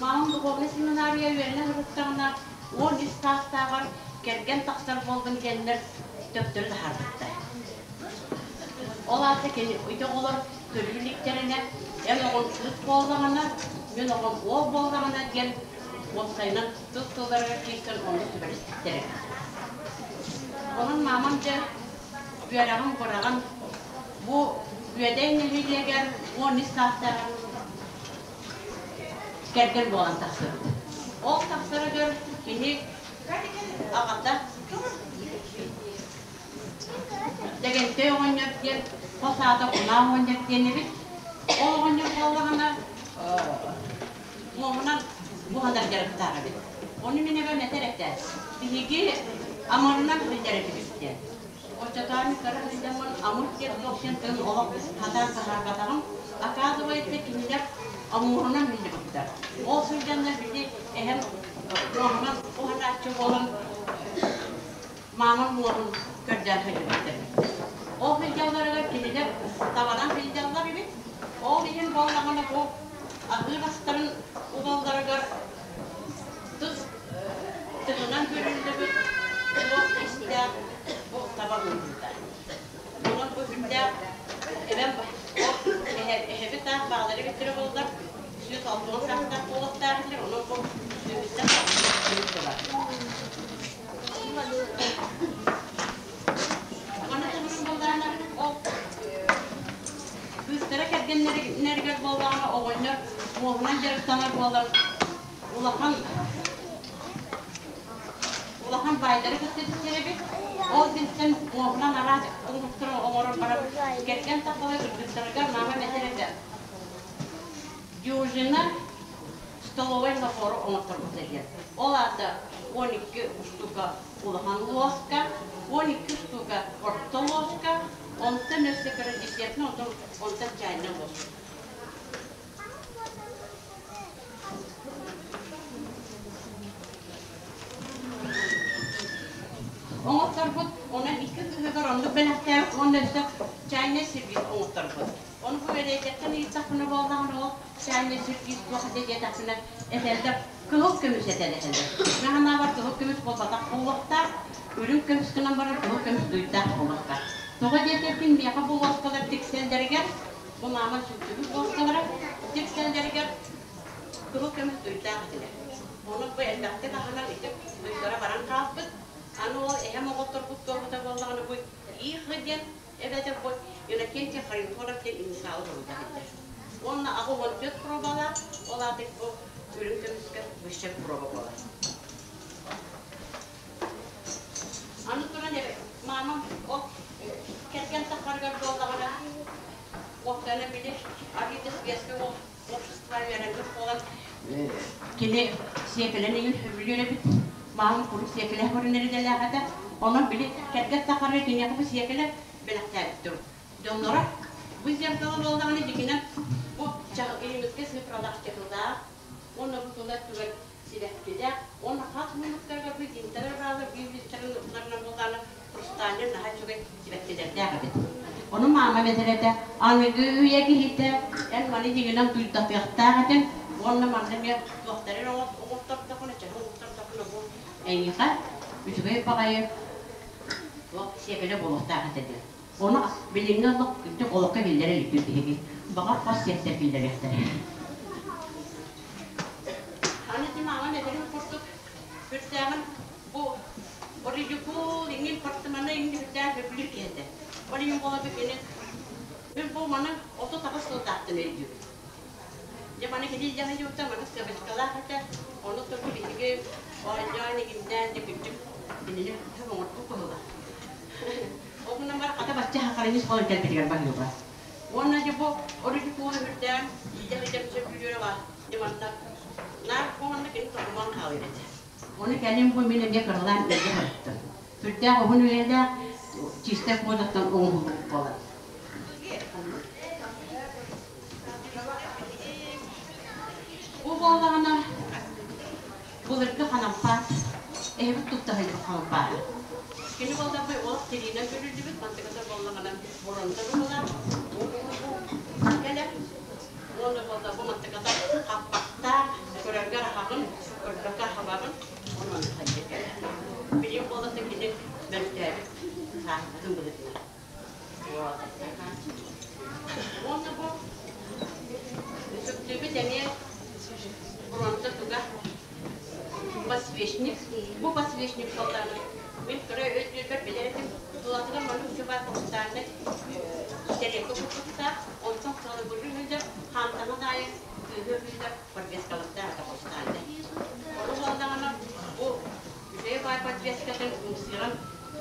Маамам духовнай семинария үөрэнэ сырыттаҕына 13 саастааҕар кэргэн тахсар буоллун диэннэр төптөрү таһаарбыттар. Ол аата кини ити оҕолор көрүү иликтэринэ эн оҕоҥ кыыс буоллаҕына, мин оҕом уол буоллаҕына диэн уопсайынан тыл тылларыгар киирсэн онно сүбэлэспиттэр эбит. Онон маамам дьэ үөрэҕин быраҕан бу Үөдэй нэһилиэгэр 13 саастаах кэргэн буолан тахсыбыт. Ол тахсарыгар кини аҕата Дэгэнтэй оҕонньор диэн хос аата Кунаа оҕонньор диэн эбит. Ол оҕонньор буоллаҕына муоһунан буһанар дьарыктаах эбит. Ону мин эбэм этэр этэ, биһиги амырынан сылдьар этибит диэн. Оччотоону кыра сылдьаммын амыр диэн туох диэн тыл олох хатаан таһаарбатаҕым. Оказывается, кинилэр амуурунан сылдьыбыттар. Ол сылдьаннар били эһэм муоһунан уһанааччы буолан маамам уолун көрдөөн сылдьыбыттар. Ол сылдьалларыгар кинилэр табанан сылдьаллар эбит. Ол иһин буоллаҕына бу аһыыр астарын угалларыгар тыс тыһынан көрүллүбүт туох истээх бу таба ылбыта. Онон бу сүрдээх эбэм эһэбит таах баалары эбиттэрэ буоллар 160 саастаах буолуохтаах этилэр, онон бу сүүһүттэн тахсыбыт Маны таһынан буоллаҕына, ол кыыстара кэргэннэригэр буоллаҕына, оҕонньор муоһунан дьарыктанар буолан, улахан улахан баайдары кытта билсэр эбит. Ол билсэн муоһунан араас оҥоһуктары оҥорон баран, кэргэн тахсара кыргыттарыгар маамам этэр этэ: «Дюжина столовай набору оҥотторбута» диэн. Ол аата 12 штука улахан луоска, 12 штука орто луоска, онтон өссө кыра десертный, онтон онтон чайная ложка. Оҥотторбут, онон икки кыһыгар оннук бэлэхтээбит уонна өссө чайный сервиз оҥотторбут. Ону бу бэлиэтэттэн ыйыттахпына буоллаҕына, ол чайный сервиз туох этэ диэтэхпинэ, этэллэр кыһыл көмүс этэн этэллэр. Мин санаабар кыһыл көмүс буолбатах буолуохтаах, үрүҥ көмүс гынан баран кыһыл көмүс дуйдаах буолуохтаах. Тоҕо диэтэрбин миэхэ бу луоскалар тиксэллэригэр, бу маама сүлтүбүт луоскалара тиксэллэригэр кыһыл көмүс дуйдаах этилэр. Ону бу элбэхтик аһынан ити дуйдара баран хаалбыт. Аны ол эһэм оҕотторбут туоһута буоллаҕына бу их диэн эбэтэр бу Иннокентий Харитонов диэн инициалы суруйда сылдьар. Уонна 84 пробалаах, ол аата бу үрүҥ көмүскэ высшая проба буолар. Аны туран маамам ол кэргэн таххарыгар буоллаҕына уоптана били арыйда светское общество үөрэммит буолан кини сиэкэлэн иҥин сөбүлүүр эбит. Маамам куруук сиэкэлэ көрүнэр идэлээх этэ. Онон били кэргэн таххарыгар киниэхэ бу сиэкэлэ бэлэхтээбиттэр. Дьонноро бу зеркало буоллаҕына дьиҥинэн бу илимискэ цифралаах чехыллаах уонна бу тула өттүгэр Сибэккилээх уонна хас муннуктарга бу гинтэрэ баалар биир-бииртэрин ылларынан буоллаҕына хрустальнай наһаа үчүгэй сибэккилэрдээх эбит. Ону маама этэр этэ, аныгы үйэ киһитэ эн маны дьиҥинэн дуйдатыахтаах этиҥ уонна манна эмиэ туохтары эрэ оҥоттордоххуна, чаһы оҥоттордоххуна бу эйиэхэ үчүгэй баҕайы туох сиэкэлэ буолуохтаах этэ диэн. Ону билиҥҥи олох олоххо киллэрэ иликпит биһиги. Баҕар хос сиэттэр киллэриэхтэрэ. Аны ити маамам этэрин курдук сүрдээҕин бу Оридикул иҥин портмоне иҥин үрдээн сөбүлүүр киһи этэ. Ол иһин буолан кини мин бу маны 38 сылдаахтан өйдүүбүн. Дьэ маны кини илдьэ сылдьыбыта маны сыабачкалаах этэ. Ону турбу биһиги оонньоон игиннээн дьэ күччүк кинини төһө оҥорбут быһыылаах. Ол гынан баран хата бачча хахарынньыс буолан кэлбитигэр баһыыба. Уонна дьэ бу Оридикулу үрдээн илдьэ сылдьар сөбүлүүрэ баар. Дьэ манна наар бу манна кини тоһуман хаалар этэ. Ону кэлин бу мин эмиэ кыралаан илдьэ сырыттым. Сүрдээх уһун үйэлээх чиистэй куодаттан оҥоһуллубут буолар. Бу буоллаҕына былыргы ханампаат, эһэбит тутта сылдьыбыт ханампаата. Кини буолларбай олох тириинэн көрүллүбүт, мантыката буоллаҕына боронта быһыылаах, кэлэр. Уонна буолла бу мантыката хаппахтаах, көрөргө араһаҕын, көрбөккө хабаҕын, онон хайдах кэлэр. Билим буоллата кини мөлтөөбүт сааһырбытын быһыытынан. Уонна бу үтүктүүбүт эмиэ бронза туга подсвечник. Бу подсвечник буоллаҕына мин кыра өйдүүрбэр билэр этим. Тулатыгар маннык үчүгэй хрустальнай тарелка курдуктаах, онтон сылыгырыы сылдьар хаамтаҥын аайы кыыһы ырыыта подвескалардаах этэ хрустальнай. Ону буоллаҕына бу үчүгэй баай подвескатын ымсыыран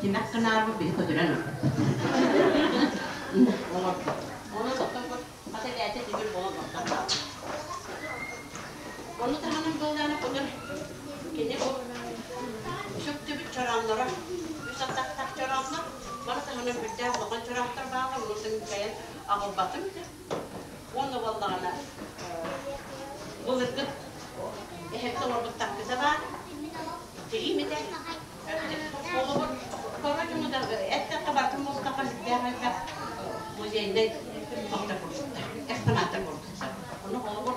тимэх гынаарбыт биһи көтүрэн ылбыт. Оҥорбут. Ону оттон бу хата бэйэтэ тимир буолан ордон хаалбыт. Ону таһынан буоллаҕына хотон кини бу сүктүбүт чороонноро үс атахтаах чорооннор бары таһынан үрдээх улахан чороохтор бааллар онуттан кыайан аҕалбатым уонна буоллаҕына былыргы эһэбит оҥорбут таккыта баар тириим этэ холобур короче эттэххэ барытын мустахха сүрдээх элбэх музейнай туохтар курдуктар экспонаттар курдуктар ону холобур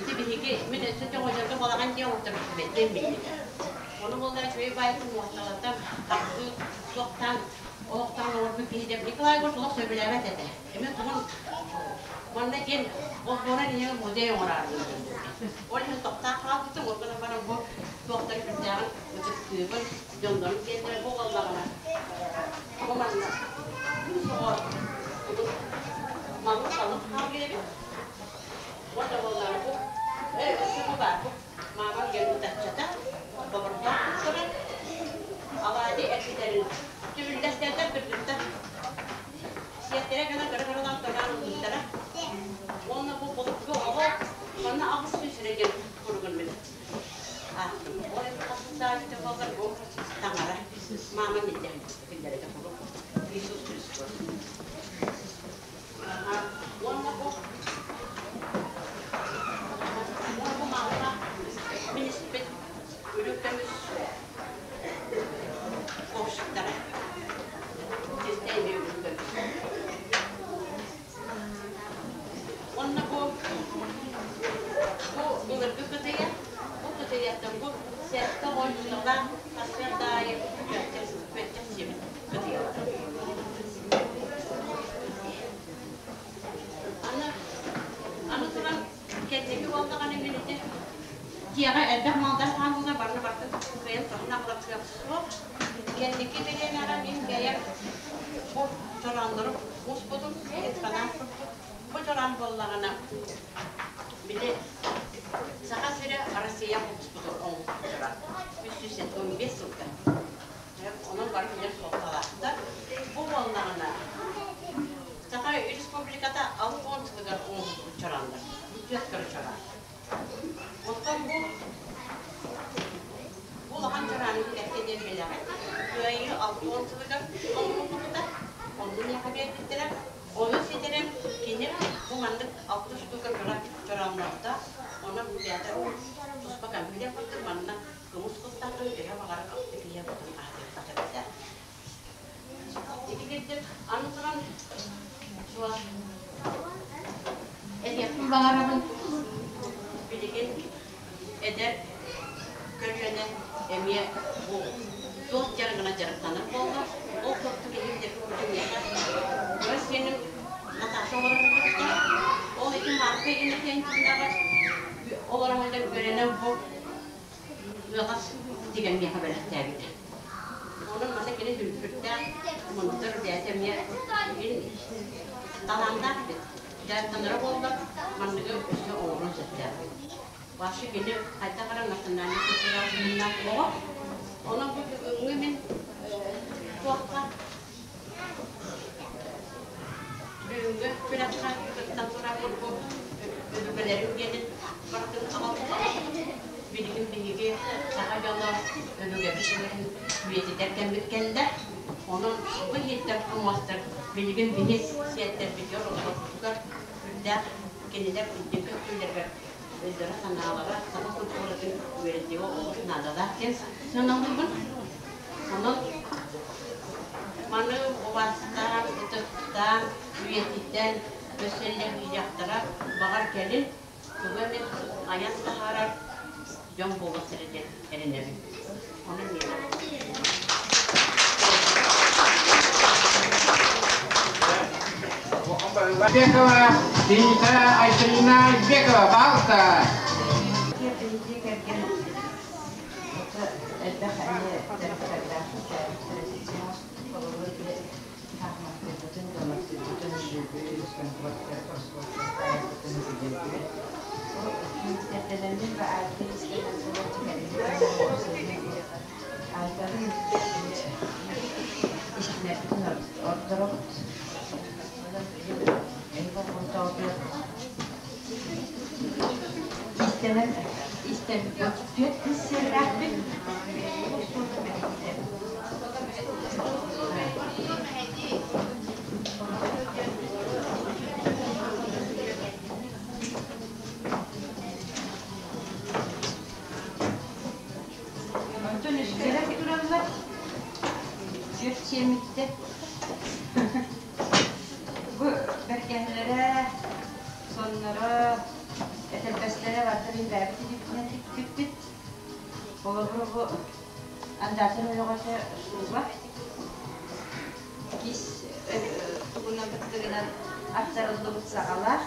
ити биһиги мин өссө тоҕойдорго балаҕан дьиэ оҥорторбутум диэн биллибит ону буолла үчүгэй баайытын муосталартан тахсыы суохтаан олохтоон оҥорбут киһи деп Николай Егорович олох сөбүлээбэт этэ эмиэ тугун манна диэн олбуоран иһэ музей оҥораары ол иһин тохтоон хаалбытым ол гынан баран бу туохтары сүрдээҕин ытыктыыбын дьоннорум диэннэрэ бу буоллаҕына бу манна оҕо малын салын хаалгыр эбит уонна буоллаҕына бу өссө бу баар бу маамам диэн ытаччата хобордоох туттарар алаадьы эргитэрин түбүллэстэрдэр кыргыттар сиэттэрэ гына кыра-кыралаан тоноон ылбыттара уонна бу булукку оҕо манна 800 эрэ диэн куругун мин аахтым ол хасыттаабыта буоллар бу таҥара маамам илдьэ биллэрэтэ куруук Иисус Христос уонна бу бу маама мин испит үрүҥ көмүс ковшиктара чистэй эмиэ үрүҥ көмүс Уонна бу бу былыргы кытыйа, бу кытыйаттан бу сэттэ ойуулалаах сарсыарда аайы күөттэх күөттэх сиэбит кытыйалар. Аны аны туран кэнники буоллаҕына мин ити дьиэҕэ элбэх малдар хааллылар барыны барытын кыайан соһун аҕалар кыах суох. Кэнники бириэмэҕэ мин бэйэм бу чорооннору муспутум, экспонат курдук. Бу чороон буоллаҕына били Саха сирэ Россия булуспутун оҥоһуктара 375 сылга. Онон бары билэр суолталаахтар. Бу буоллаҕына Саха Республиката 60 сылыгар оҥоһуллубут чорооннор. Бу түөрт кыра чороон. Оттон бу бу улахан чорааны кэккэ диэн билэҕин. Кыайыы 60 сылыгар оҥоһуллубута. Онну миэхэ биэрбиттэрэ. Ону ситэрэн кини бу маннык алта штука кыра чороонноохто. Онон бу бэйэтэ туспа. Көмүлэ курдук манна кымыс куттаатын төһө баҕарар алта киһи кутун аһатыахха сөп этэ. Ити курдук аны туран суох этиэхпин баҕарабын билигин эдэр көлүөнэ эмиэ бу туох дьарыгынан дьарыктанар буолла. Ол курдук иһин миэхэ кыра сиэним Наташа олорон сылдьар. Ол ити Марка Иннокентьевнаҕа олорон сылдьан үөрэнэн бу ыаҕас тигэн миэхэ бэлэхтээбитэ. Онон манна кини сүрдээх мындыр бэйэтэ эмиэ мин талааннаах эбит. Дьарыктанара буоллар манныгы өссө оҥоруон сөптөөх. Вообще кини хайдах эрэ национальнай культураҕа оҕо. Онон бу бүгүҥҥү мин туохха бүгүҥҥү күрэххэ кыттан турар бу өбүгэлэрим диэнин барытын аҕалбытым. Билигин биһиги саха дьоно өбүгэбит үгэһин үйэтитэр кэммит кэллэ. Онон бу иһиттэр хомуостар билигин биһи сиэттэрбитигэр олорбутугар үрдээх кинилэр инники өттүлэригэр өйдөрө-санаалара саха культуратын үөрэтиигэ олус наадалаах диэн сыаналыыбын. Онон маны убаастаан, ытыктаан, үйэтитэн, өссө баҕар кэлин тугу эмит айан таһаарар дьон буолуохтара диэн эрэнэбин. Онон Бекова, Дениса Айталина Бекова, пожалуйста. Биһиги кэргэн элбэх эмиэ дьарыктардаах холобур хаахматтыырбытын, дуоматтыырбытын, бүлбүт, контрактар, просмотртарбытын билэрбит. Киинтэрдэнэммин ба ааттыы истэн Айталын истинэрбитин ордоробут. Истэнэн истэн түөрт кыс сиэрдээхпит. Онтон үстэрэ тураллар. Түөрт сиэмиттэр. Бу бэргэһэлэрэ, сонноро, этэрбэстэрэ барыта мин бэйэбит илиибитинэн тикпиппит. Холобура бу андаатар ойоҕото шуба кис тугунан быттыгынан аттарыллыбыт саҕалаах.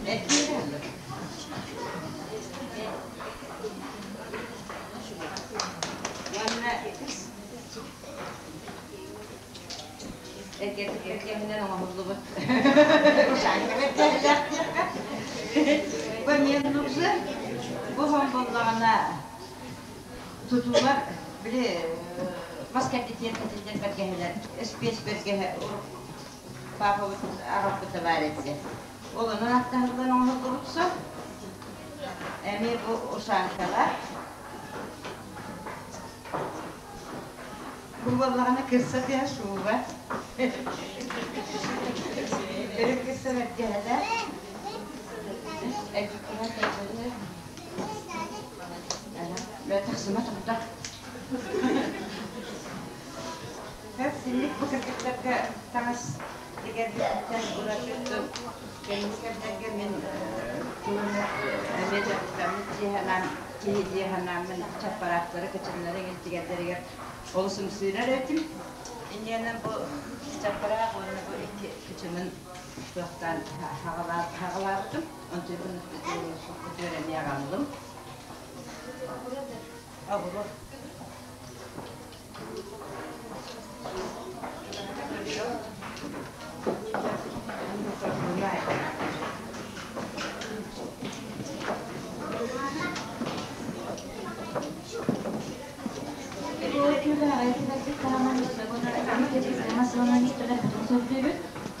Эргиирэ. Уонна Эргэргэнинэн оҥоһуллубут ушанка бэргэһэлээх диэххэ. Бу эмиэ нукзы. Бу хон буоллаҕына тутуулар били мас кэрдитиэн кэтиллэр бэргэһэлэр эспиэс бэргэһэ папабыт аҕалбыта баар этэ. Ол онон аттаһыллан оҥоһуллубут сон. Эмиэ бу ушанкалар. Бу буоллаҕына кырса тыаһа шуба. Өрүк кырса бэргэһэлэр. Эргиккинэн көрдөрүө. Бэ тахсыма турда. Синник бу кыргыттарга таҥас тигэрбититтэн ураты кэнники кэмнэргэ мин тугу эмиэ дьарыктаммыт дии киһи дии санааммын чаппараахтары кычыннары тигэрдэригэр олус ымсыырар этим. Инньэнэн бу чаппараах уонна бу икки кычымын туохтаан хаҕалаабытым. Онтуйбун үөрэмиэ аҕаллым. Оҕуруо.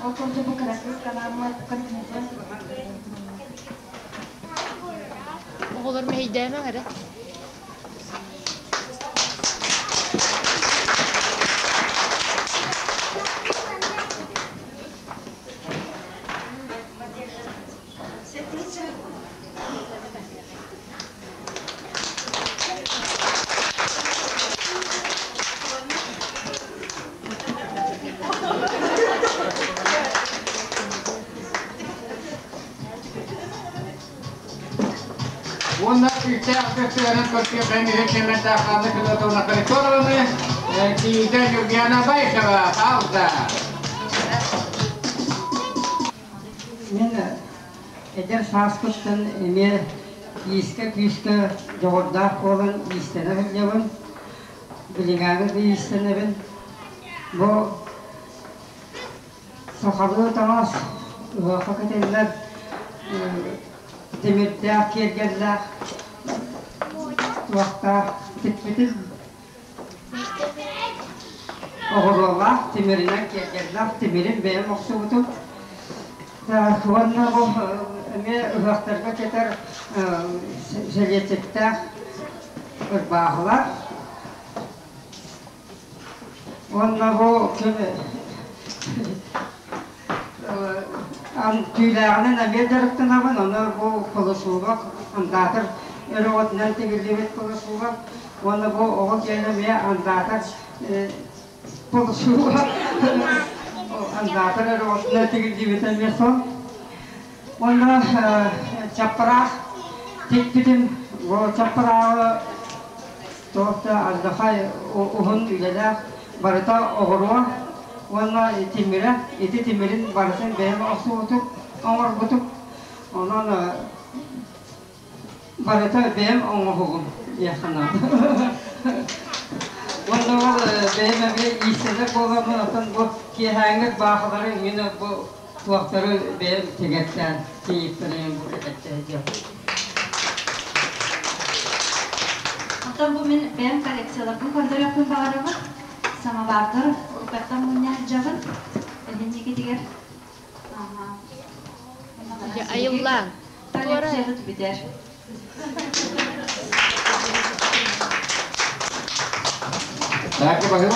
Ол курдук бу кыракый канааммыт Оҕолор мэһэйдээмэҥ эрэ. Уонна күүстээх ытыктыгынан көрсүөххэ үһүс нүөмэрдээх Анна Федотовна Харитонованы, кийиитэ Ньургуяна Баишева, пауза. Мин эдэр сааспыттан эмиэ иискэ-күүскэ дьоҕурдаах буолан иистэнэ сылдьабын. Билиҥҥээҥи да иистэнэбин. Бу сахалыы таҥас ыһыахха кэтиллэр тимирдээх, киэргэллээх туохтаах тикпитим. Оҕуруолаах, тимиринэн киэргэллээх тимирин бэйэм охсубутум. Уонна бу эмиэ ыһыахтарга кэтэр сэлиэчиктээх ырбаахылар. Уонна бу түүлээҕинэн эмиэ дьарыктанабын, ону бу полосуга андаатар өрөҕөтүнэн тигиллибит полосуга уонна бу оҕо киэнэ эмиэ андаатар полосуга андаатар өрөҕөтүнэн тигиллибит эмиэ сон. Уонна чаппараах тикпитим, бу чаппарааҕы Туох да алдьархай уһун үлэлээх, барыта оҕуруо уонна тимирэ, ити тимирин барытын бэйэм охсубутум, оҥорбутум. Онон барыта бэйэм оҥоһугум диэххэ наада. Уонна ол бэйэм эмиэ иистэнэр буоламмын, оттон бу киэһээҥҥи ырбаахылары мин бу туохтары бэйэм тигэттээн, тиийиптэрин бу кэтэттэһэ Оттон бу мин бэйэм коллекцияларбын көрдөрүөхпүн баҕарабын. Самовардар уруккаттан мунньа сылдьабын. Эһинньикитигэр Айыллаан. Коллекциябыт бүтэр. Так, баһы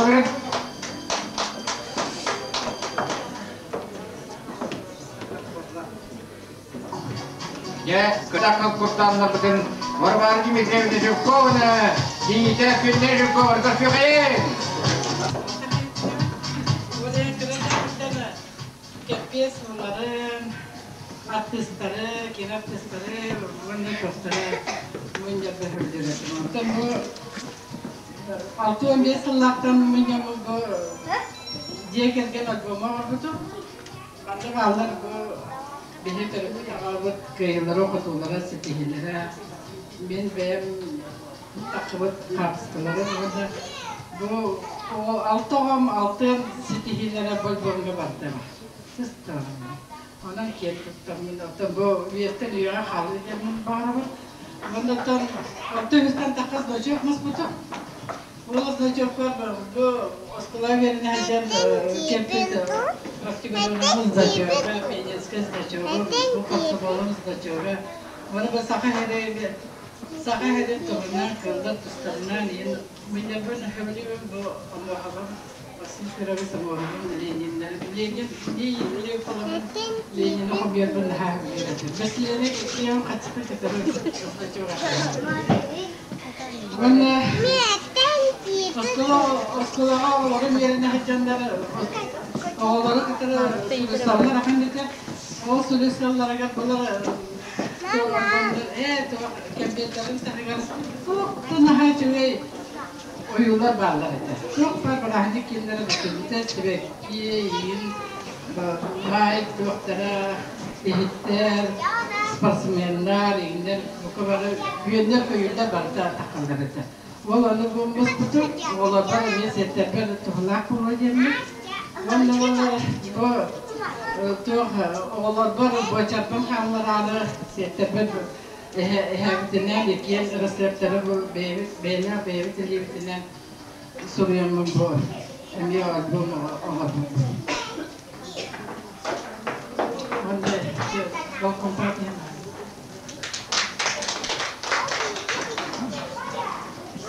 Дьэ, кытааххын куртааннарбытын Варвара Дмитриевна Жиркованы, кийиитэ Күннэй Жиркова көрсүөхэйин! Кэппиэс ыларын, артыыстары, кино артыыстары уонна туохтары мунньарга сылдьар. Онтон бу 65 сыллаахтан мунньаммыт бу дьиэ кэргэн альбома оҥорбутум. Манна бааллар бу биһи төрөппүт аҕабыт кыайыылара-хотуулара, ситиһиилэрэ. Мин бэйэм тахсыбыт хаартыскаларым уонна бу алта оҕом алтыан ситиһиилэрэ больбомҥа барда. Сыстаҕым. Онон киэн туттаммын, оттон бу үйэттэн үйэҕэ хаалыы диэммин баҕарабын. Уонна оттон алта үһүстэн таххас значок муспутум. Ол значокпар бу оскуола үөрэнэ сылдьан кэлбит практикаларым значога, пионерскай значога, бу комсомолум значога. Уонна бу саха сирин саха сирин туһунан, кыыллар тустарынан иһин мунньарбын сөбүлүүбүн бу омуоһабын Василий Федорович Самойловын Лениннэр Ленин Ленини хомуйарбын наһаа сөбүлүүр этим. Василий иккиэн хаччыта кытары Уонна оскуолаҕа оҕолорум үөрэнэ сылдьаннар оҕолору кытары суруйсаллар ахан этэ. Ол суруйсалларыгар булар ээ туох кэмбиэрдэрин таһыгар туох да наһаа үчүгэй ойуулар бааллар этэ. Туох баар бырааһынньык кииннэрэ бүтүннүүтэ сибэкки, иин, маай туохтара, иһиттэр, спортсменнар, иҥнэр, бука бары үөннэр-көйүүрдэр барыта таххаллар этэ. Ол ону бу муспутум, оҕолорбор эмиэ сиэттэрбэр туһалаах буолуо диэммин. Уонна уонна бу туох оҕолорбор буочарбын хааллараары сиэттэрбэр Эһэбитинээн иккиэн ырысыаптары бу бэйэбит бэйэлээх бэйэбит илиибитинэн суруйаммын бу эмиэ альбом оҥорбуппут. Уонна ол компания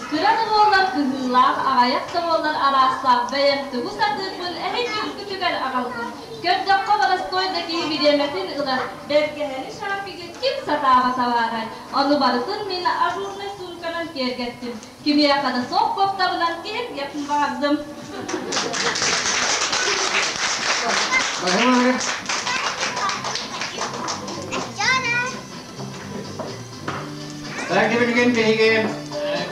Кыра да буоллар кыһыылаах, аҕыйах да буоллар араастаах бэйэм тугу сатыырбын эһиги үккүтүгэр аҕаллым. Көрдөххө боростуой да киһи бириэмэтин ылар, бэргэһэни шарфигы ким сатаабата баарай? Ону барытын мин ажурнай суумканан киэргэттим. Кимиэхэ да суох куоптабынан киһиргиэхпин баҕардым. Билигин биһиги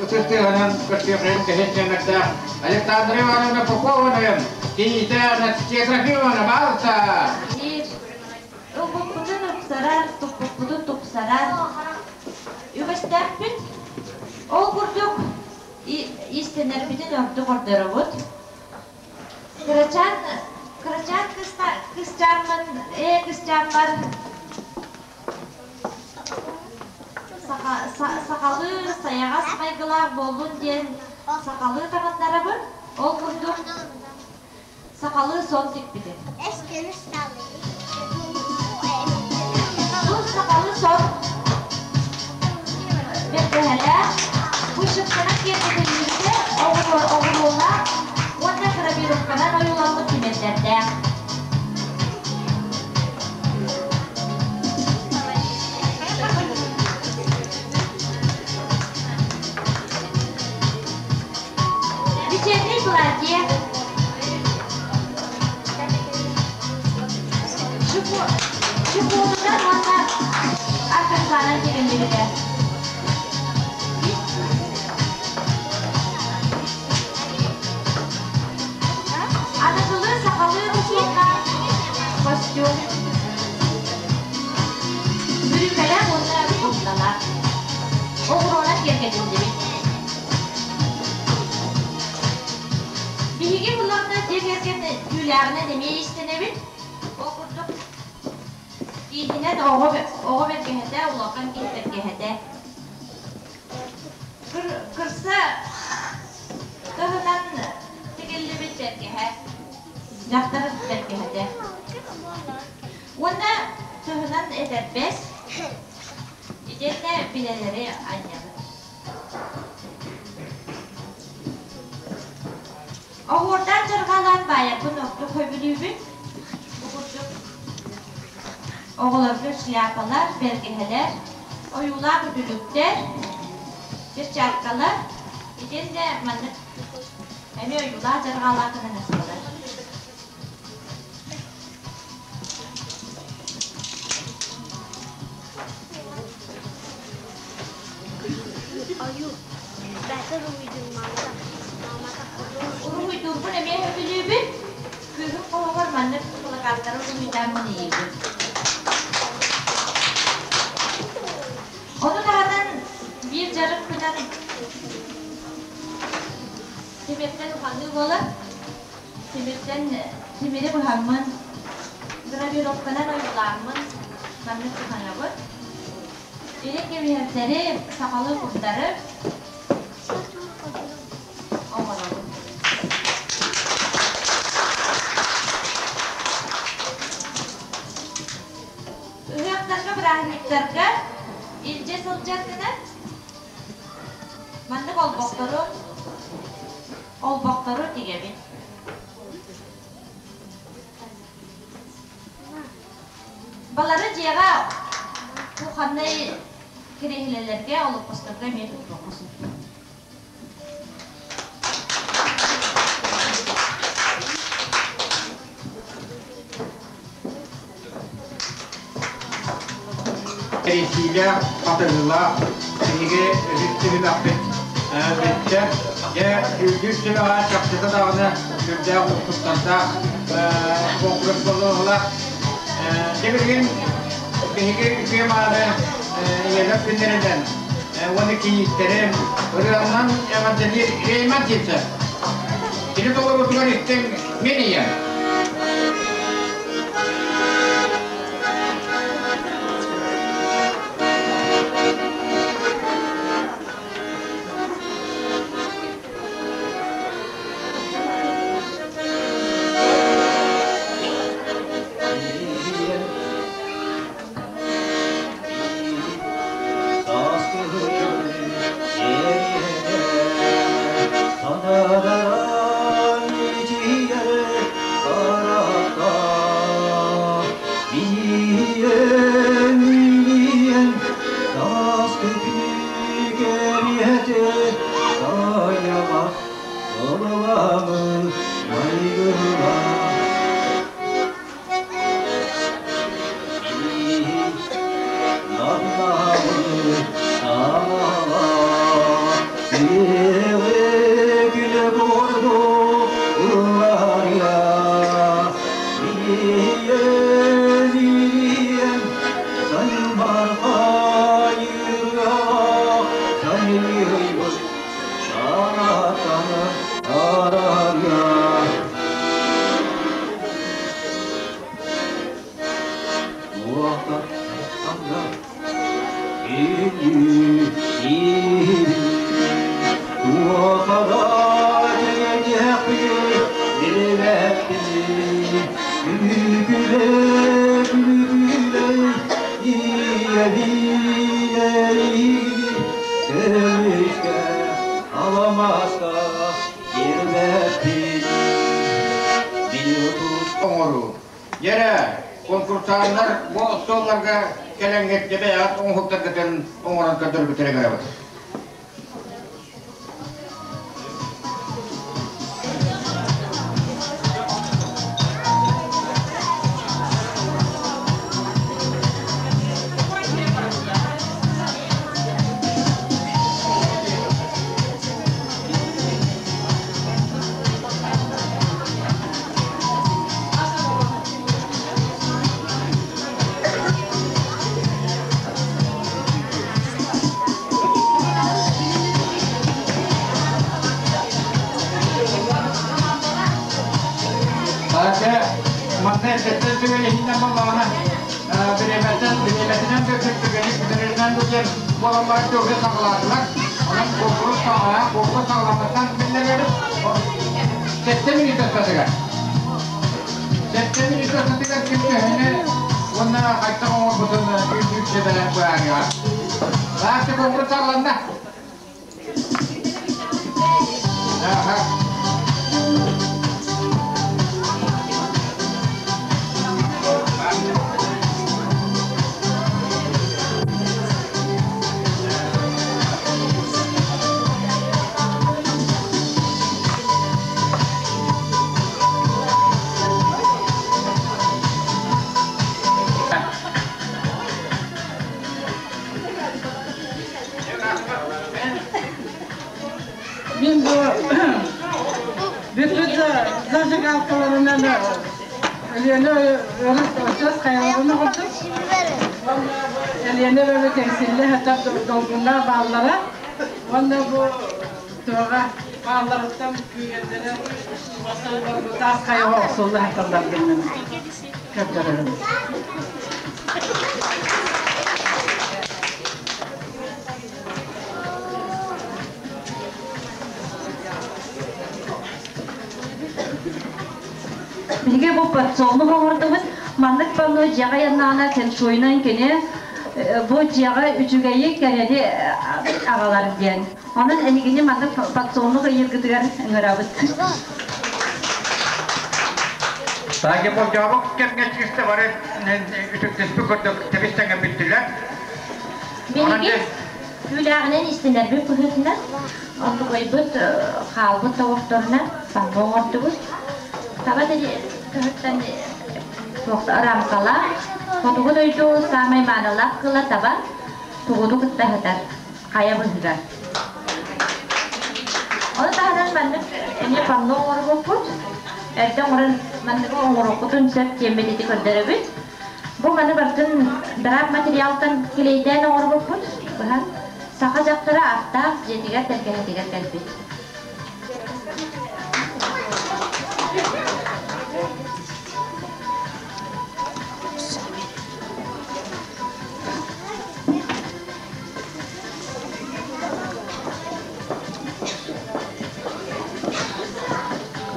ытыстыһынан көрсүөххэ бэһис нүөмэрдээх Александра Ивановна Попованы, кийиитэ Анастасия Трофимовна, баалса! Ылбыппытын ыпсарар, туппуппутун тупсарар үгэстээхпит. Ол курдук иистэнэрбитин ордук ордоробут. Кырачаан кырачаан кысчааммын, ээ кысчааммар сахалыы сайаҕас майгылаах буоллун диэн сахалыы таҥыннарабын. Ол курдук сахалыы сон тикпитим. Бу сахалыы сон бэргэһэлээх, вышивканан киэргэтиллибитэ оҕуруолаах уонна гравировканан ойууламмыт түмэллэрдээх. Вечерний платье. Шифонунан уонна арканзанан тигиллибитэ. Аныгылыы сахалыы тутууга костюм, бүрүүкэлээх уонна кутталаах. Оҕуруонан киэргэтиллибит. Биһиги буларда дьиэ кэргэн түүлээҕинэн эмиэ иистэнэбит. Ол курдук ииһинэн оҕо оҕо бэргэһэтэ, улахан киһи бэргэһэтэ. Кырса тыһынан тигиллибит бэргэһэ, дьахтар бэргэһэтэ. Уонна тыһынан этэрбэс, итиэннэ билэлэри анньабыт. Оһуордаан дьарҕаалаан баайарбын ордук сөбүлүүбүн. Бу курдук оҕолорго шляпалар, бэргэһэлэр, ойуулаах үтүлүктэр, перчаткалар, итиэннэ маннык эмиэ ойуулаах дьарҕаалаах гынан астылар. Уруһуйдуурбун эмиэ сөбүлүүбүн. Кыыһым хоһугар маннык плакаттары уруһуйдааммын ыйыыбын. Ону таһынан биир дьарыкпынан тимиртэн уханыы буолар. Тимиртэн тимири быһаммын, гравировканан ойуулааммын маннык уханабын. Илин кэбиһэрдэри, сахалыы курдары оҥоробун. Ыһыахтарга, бырааһынньыктарга илдьэ сылдьар гына маннык олбохтору олбохтору тигэбин. Балары дьиэҕэ кухоннай кириэһилэлэргэ, олоппосторго эмиэ туттуохха сөп. Тэрийсиилээх, хатыһыылаах биһиги үһүс түһүмэхпит бүттэ. Дьэ, дьүүллүүр сүбэҕэ чахчыта даҕаны сүрдээх уустуктардаах куонкурус буолуоҕула. Дьэ, билигин биһиги үтүө мааны ийэлэр күннэринэн уонна кийииттэри ырыанан эҕэрдэлиир Рейман Сивцев. Кини толоруутугар истиҥ мин ийэм. Оҥоруу. Дьэрэ, конкурсаннар бу остуолларга кэлэҥҥит дьэбэйэҕит оҥоһуктаргытын оҥорон көрдөрбүттэрэ көрөбүт. Манна эрдэттэн сүбэлэһиинэн буоллаҕына, бириэмэттэн бириэмэтинэн да түргэнник бүтэрэринэн да диэн буолан баран туоху саҕалаатылар. Онон куонкурус саҕалаан, куонкурус саҕаламмытынан биллэрэрбит. Сэттэ мүнүүтэ устатыгар. Сэттэ мүнүүтэ устатыгар ким төһөнү уонна хайдах оҥорбутун үүнүүр сүбэлээх быһаарыаҕа. Лаахты куонкурус саҕаланна. Аха. Мин бу бүппүт зажигалкаларынан Өлүөнэ өрүс очуос хайаларын оҕурдум. Уонна бу Элиэнэ өрү кэҥсиллэ сытар долгуннаах бааллара. Уонна бу туоҕа баалларыттан күүгэннэрэ таас хайаҕа охсулла сыталлар гыннан көрдөрөрүм. Биһиги бу подсолнух оҥордубут. Маннык панно дьиэҕэ яннаана фэншуйунан кини бу дьиэҕэ үчүгэйи кэрэни аҕалар диэн. Онон эһигини маннык подсолнух ыйыргытыгар ыҥырабыт. Таги болдьообук кэмҥэ чыыста бары үтүктүспүт курдук тэбис-тэҥэ бүттүлэр. Биһиги түүлээҕинэн истинэрбит быһыытынан онтукайбыт хаалбыт тобохторунан панно оҥордубут. Таба көһүттэн рамкалаах, хотугу дойду саамай маанылаах кыла таба тугуну кытта сытар хайа быһыгар. Ону таһынан маннык эмиэ панно оҥорбуппут. Эрдэ оҥорон манныгы оҥоруохпутун сөп диэммит ити көрдөрөбүт. Бу маны барытын драп материалтан килиэйдээн оҥорбуппут. Быһа саха дьахтара аттаах дьиэтигэр тэлгэһэтигэр кэлбит.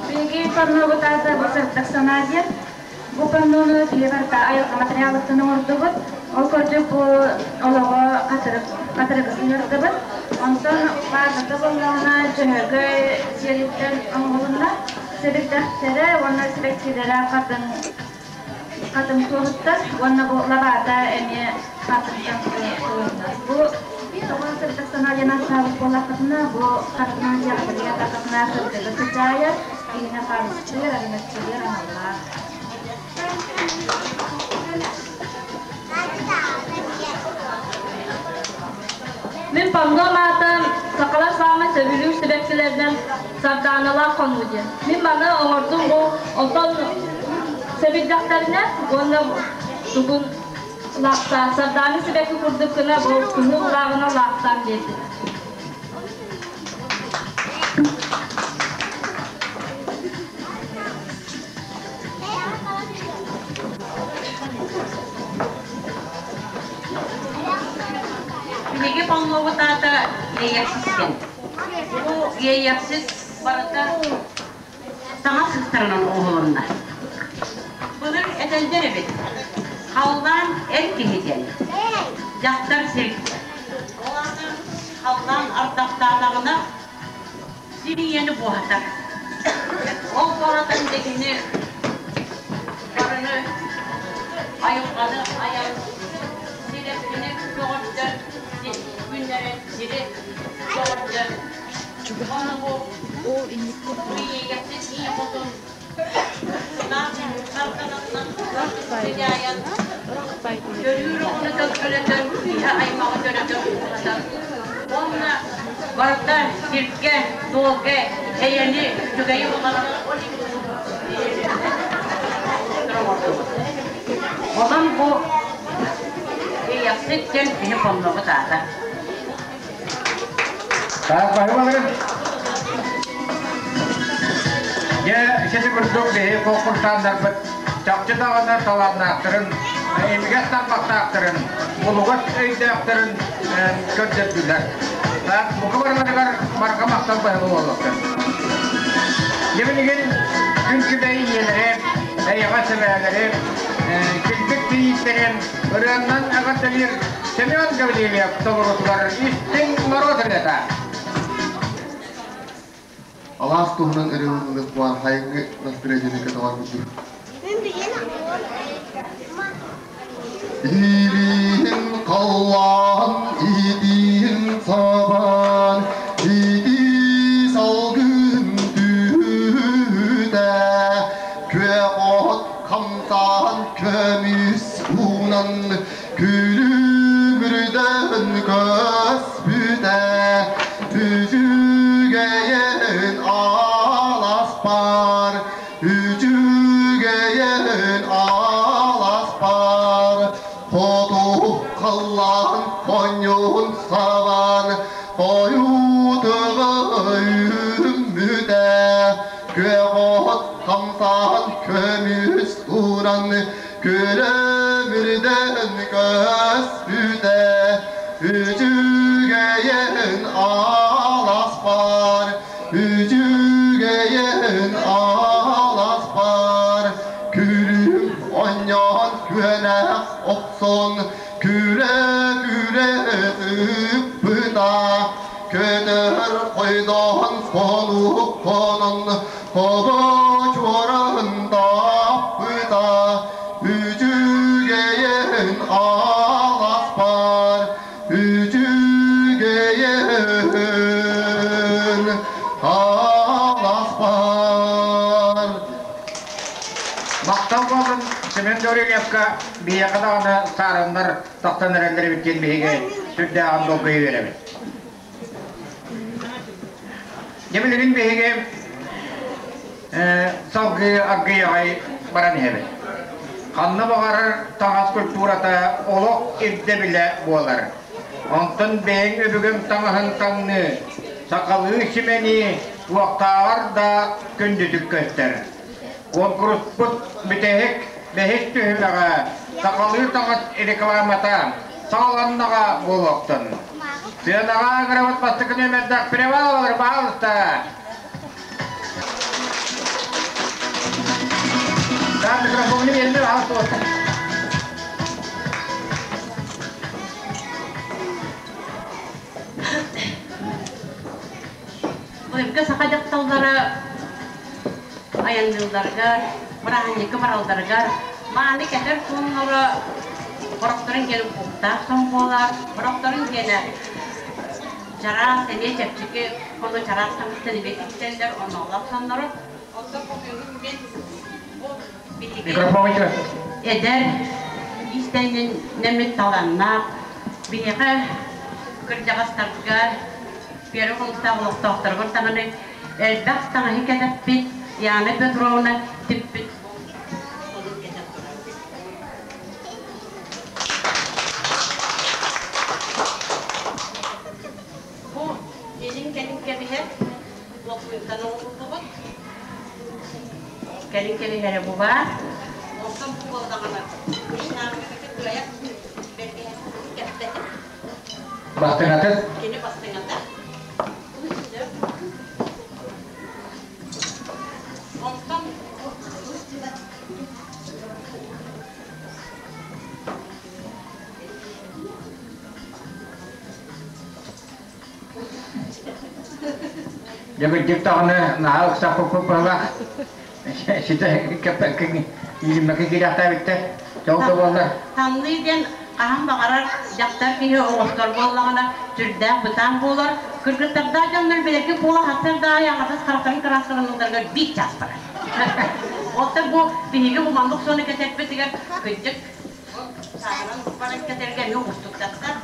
Биһиги паннобут аата бу сырдык санаа диэн. Бу паннону киһи барыта айылҕа материалыттан оҥордубут. Ол курдук бу олоҕо хатырык хатырыгысын ырдыбыт. Онтон баазата буоллаҕына Дьөһөгөй сиэлиттэн оҥоһулунна. Сэбирдэхтэрэ уонна сибэккилэрэ хатыҥ хатыҥ туоһуттан уонна бу лабаата эмиэ хатыҥтан туһунна. Бу тоҕо сырдык санаа диэн ааттаабыт буоллахпытына, бу хатыҥ дьиэҕитигэр тахатына сырдыгы сыдьаайар, киһини харыстыыр, араҥаччылыыр аналлаах. Мин панном аата сахалар саамай сөбүлүүр сибэккилэринэн сардааналаах хонуу диэн. Мин маны оҥордум бу онтон сэбирдэхтэринэ уонна тугун лаахтаан сардаана сибэкки курдук гына бу кыһыл лааҕына лаахтаан биэрдим. холлуобут аата Иэйэхсит диэн. Бу Иэйэхсит барыта саҥа сыстарынан оҥоһулунна. Былыр этэллэр эбит, халлаан эр киһи диэн, дьахтар сир диэн. Ол аата халлаан ардахтаатаҕына сир ийэни буоһатар. Ол буоһатан дэгини барыны айылҕаны айан сирэппини көҕөрдөр, күннэрин сири көҕөрдөр. Уонна бу Иэйэхсит ийэ хотун Төрүүр оҕону төлкөлөтөн, киһи аймаҕы төрөтөн ууһатан уонна барыта сиргэ, дуолга эйэни, үчүгэйи булан Онон бу Иэйэхсит диэн киһи хоннобут аата. Так, баһы Дьэ, сити курдук биһи конкурсаннарбыт чахчы даҕаны талааннаахтарын, имигэс тарбахтаахтарын, булугас өйдөөхтөрүн көрдөрдүлэр. Так, бука барыларыгар барҕа махтал баһы буолуохтар. Дьэ билигин күн күбэй ийэлэри, эйэҕэс эбээлэри, килбик кийииттэрин ырыаннан эҕэрдэлиир Семен Гаврильев толорутугар истиҥ норуот ырыата. Алаас туһунан ырыалыылык баар хайыҥҥы настроениены көтөҕөр курдук. Илиин халлаан, итиин сабан, итии салгын түһүтэ, күөх от хамсаан көмүс уунан Күлүмүрдэн көспүтэ, үчүгэйин аласпар, үчүгэйин аласпар, хоту халлаан хонньуун сабан, хойутуга үүммүтэ, күөх от хамсаан көмүс уран Күлүмүрдэн көспүтэ, үчүгэйин аласпар, үчүгэйин аласпар, күлүм онньоон күөнэх охсон, күлэ-күлэ ыппыта, көтөр хойдоон хонук хонон, Хобо чуоран таппыта, үчүгэйин аласпар, үчүгэйин аласпар. Махтал буоллун Семен Гаврильевка биһиэхэ даҕаны саарыннар тахсан эрэллэр эбит диэн биһиги сүрдээҕин долгуйа үөрэбит. Дьэ билигин биһиги салгыы аргыйаҕай баран иһэбит. Ханна баҕарар таҥас культурата олох ирдэбилэ буолар. Онтон бэйэҥ өбүгэҥ таҥаһын таҥныы, сахалыы симэнии туохтааҕар да күндүтүк көстөр. Куонкуруспут бүтэһик бэһис түһүмэҕэ сахалыы таҥас рекламата саҕаланнаҕа буолуохтун. Сыанаҕа ыҥырабыт бастакы нүөмэрдээх Приваловалар, пожалуйста! Да, микрофону берме, пожалуйста. Былыргы саха дьахталлара айанныылларыгар, бырааһынньыкка баралларыгар мааны кэтэр сонноро сорохторун киэнэ уһуктаах сон буолар, сорохторун киэнэ чараас эмиэ чэпчэки хону чараас таҥастан эмиэ тиктэллэр, онноллох соннору. Онтон бу бүгүн мин бу биһиги эдэр иистэннэммит талааннаах биһиэхэ кырдьаҕастарга Первый хомустаах олохтоохторугар даҕаны элбэх таҥаһы кэтэппит Яна Петровна типпит сонун кэтэн турар. Бу илин кэлин кэбиһэр лопунтан оҥоһуллубут. Кэлин кэбиһэрэ бу баар. Онтон бу буоллаҕына, мин нааммыты кыайан бэргэһэтин кэппэтим. Бастыҥатын. Кини бастыҥата. Онтон Дьэ кырдьык даҕаны наһаа ыксаппыппыт быһалаах. Ситэ иилиммэккэ киирэхтээбиттэр. Чол да буоллар. Таҥныы диэн хаһан баҕарар дьахтар киһи оҕостор буоллаҕына сүрдээх бытаан буолар. Кыргыттардаах дьоннор бэлэкки буола хаттар да аайы аҥардас харахтарын кырааскаланалларыгар биир чаас барар. Оттон бу биһиги бу маннык суону кэтэрбитигэр кырдьык сааһыран баран кэтэргэ эмиэ уустуктаттар.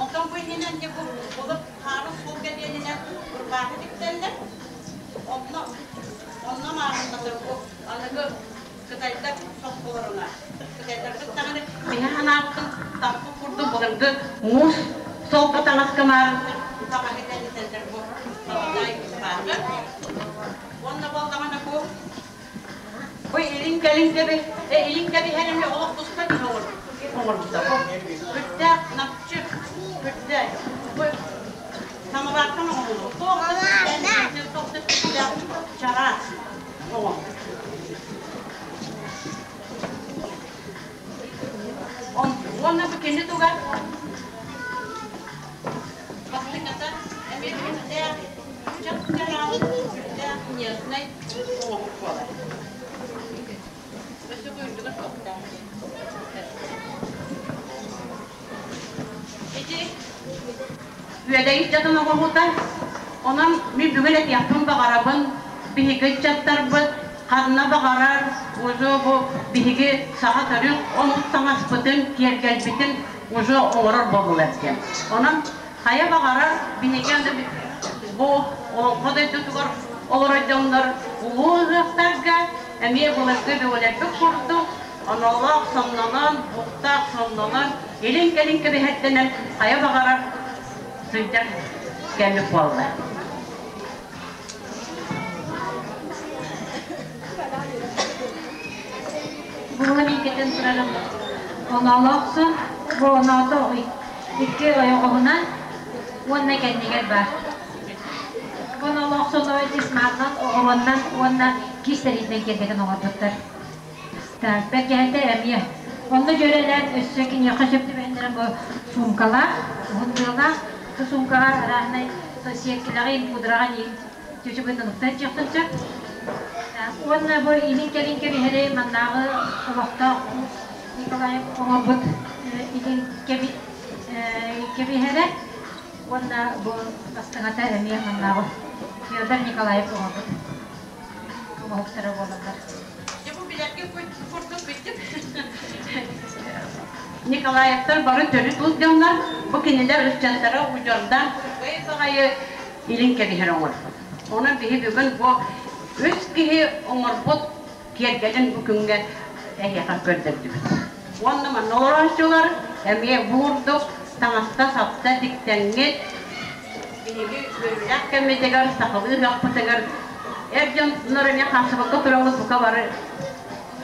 Онтон бу иннинэн дьэ бу былыр хаары суол кэлиэнинэн ырбаахы тиктэллэр. Онно онно маарыннатар бу аныгы кытайдар соппуларына кытайдарбыт даҕаны биһи санаабытын таппыт курдук былыргы муус солко таҥаска маарынныр таҥаһы тэнитэллэр бу салатай ырбаахы. Уонна буоллаҕына бу Бу илин-кэлин кэби, илин кэбиһэр эмиэ олох туспа киһи оҥорбута. Бу күрдээх намчы, күрдээх. Бу самовартан оҥоһуллубут. Туох да күрдээх чараас оҥоһуу. Уонна бу кини тугар бастакыта эмиэ күрдээх чап-чараас күрдээх нежнай оҥоһук буолар. Өссө күүрдүгэр суохтаах. Ити Үөдэй ыччатын оҥоһуута. Онон мин бүгүн этиэхпин баҕарабын, биһиги ыччаттарбыт ханна баҕарар уже бу биһиги саха төрүт омук таҥаспытын, киэргэлбитин уже оҥорор буоллулар диэн. Онон хайа баҕарар биһиги аны бу олоҥхо дойдутугар олорор дьоннор улуу ыһыахтарга эмиэ былыргы бөҕөлөрбүт курдук онолоох соннонон, буктаах соннонон, илин-кэлин кэбиһэрдэнэн хайа баҕарар сылдьар кэммит буолла. Була миикэтин турарым оноолоохсон, бу оноото икки ойоҕоһунан уонна кэннигэр баар. Бу оноолоохсон исмааннан, оҕуруоннан уонна киис сэриитинэн киэргэтэн оҥорбуттар. Так, бэргэһэтэ эмиэ. Онно дьүөрэлээн өссө киниэхэ сөп түбэһиннэрэн бу суумкалаах, уһун быалаах. Бу суумкаҕа арааһынай сиэккилэҕин, пудраҕын чөчөгөннөн уктан дьиэхтэн сөп. Уонна бу илин-кэлин кэбиһэри маннааҕы олохтоох Николаев оҥорбут илин кэбиһэрэ уонна бу бастыҥата эмиэ маннааҕы Федор Николаев оҥорбут оҥоһуктара буолаллар. Дьэ бу билэргэ курдук бүттүк. Николаевтар бары төрүт уус дьоннор, бу кинилэр ыччаттара удьуордаан үчүгэй баҕайы илин кэбиһэр оҥорбут. Онон биһи бүгүн бу үс киһи оҥорбут киэргэлин бу күҥҥэ эһиэхэ көрдөрдүбүт. Уонна манна олорооччулар эмиэ буурдук, таҥаста-сапта тиктэҥҥит, биһиги үөрүүлээх кэммитигэр, сахалыы ыһыахпытыгар эр дьоннор эмиэ хаалсыбакка тураммыт бука бары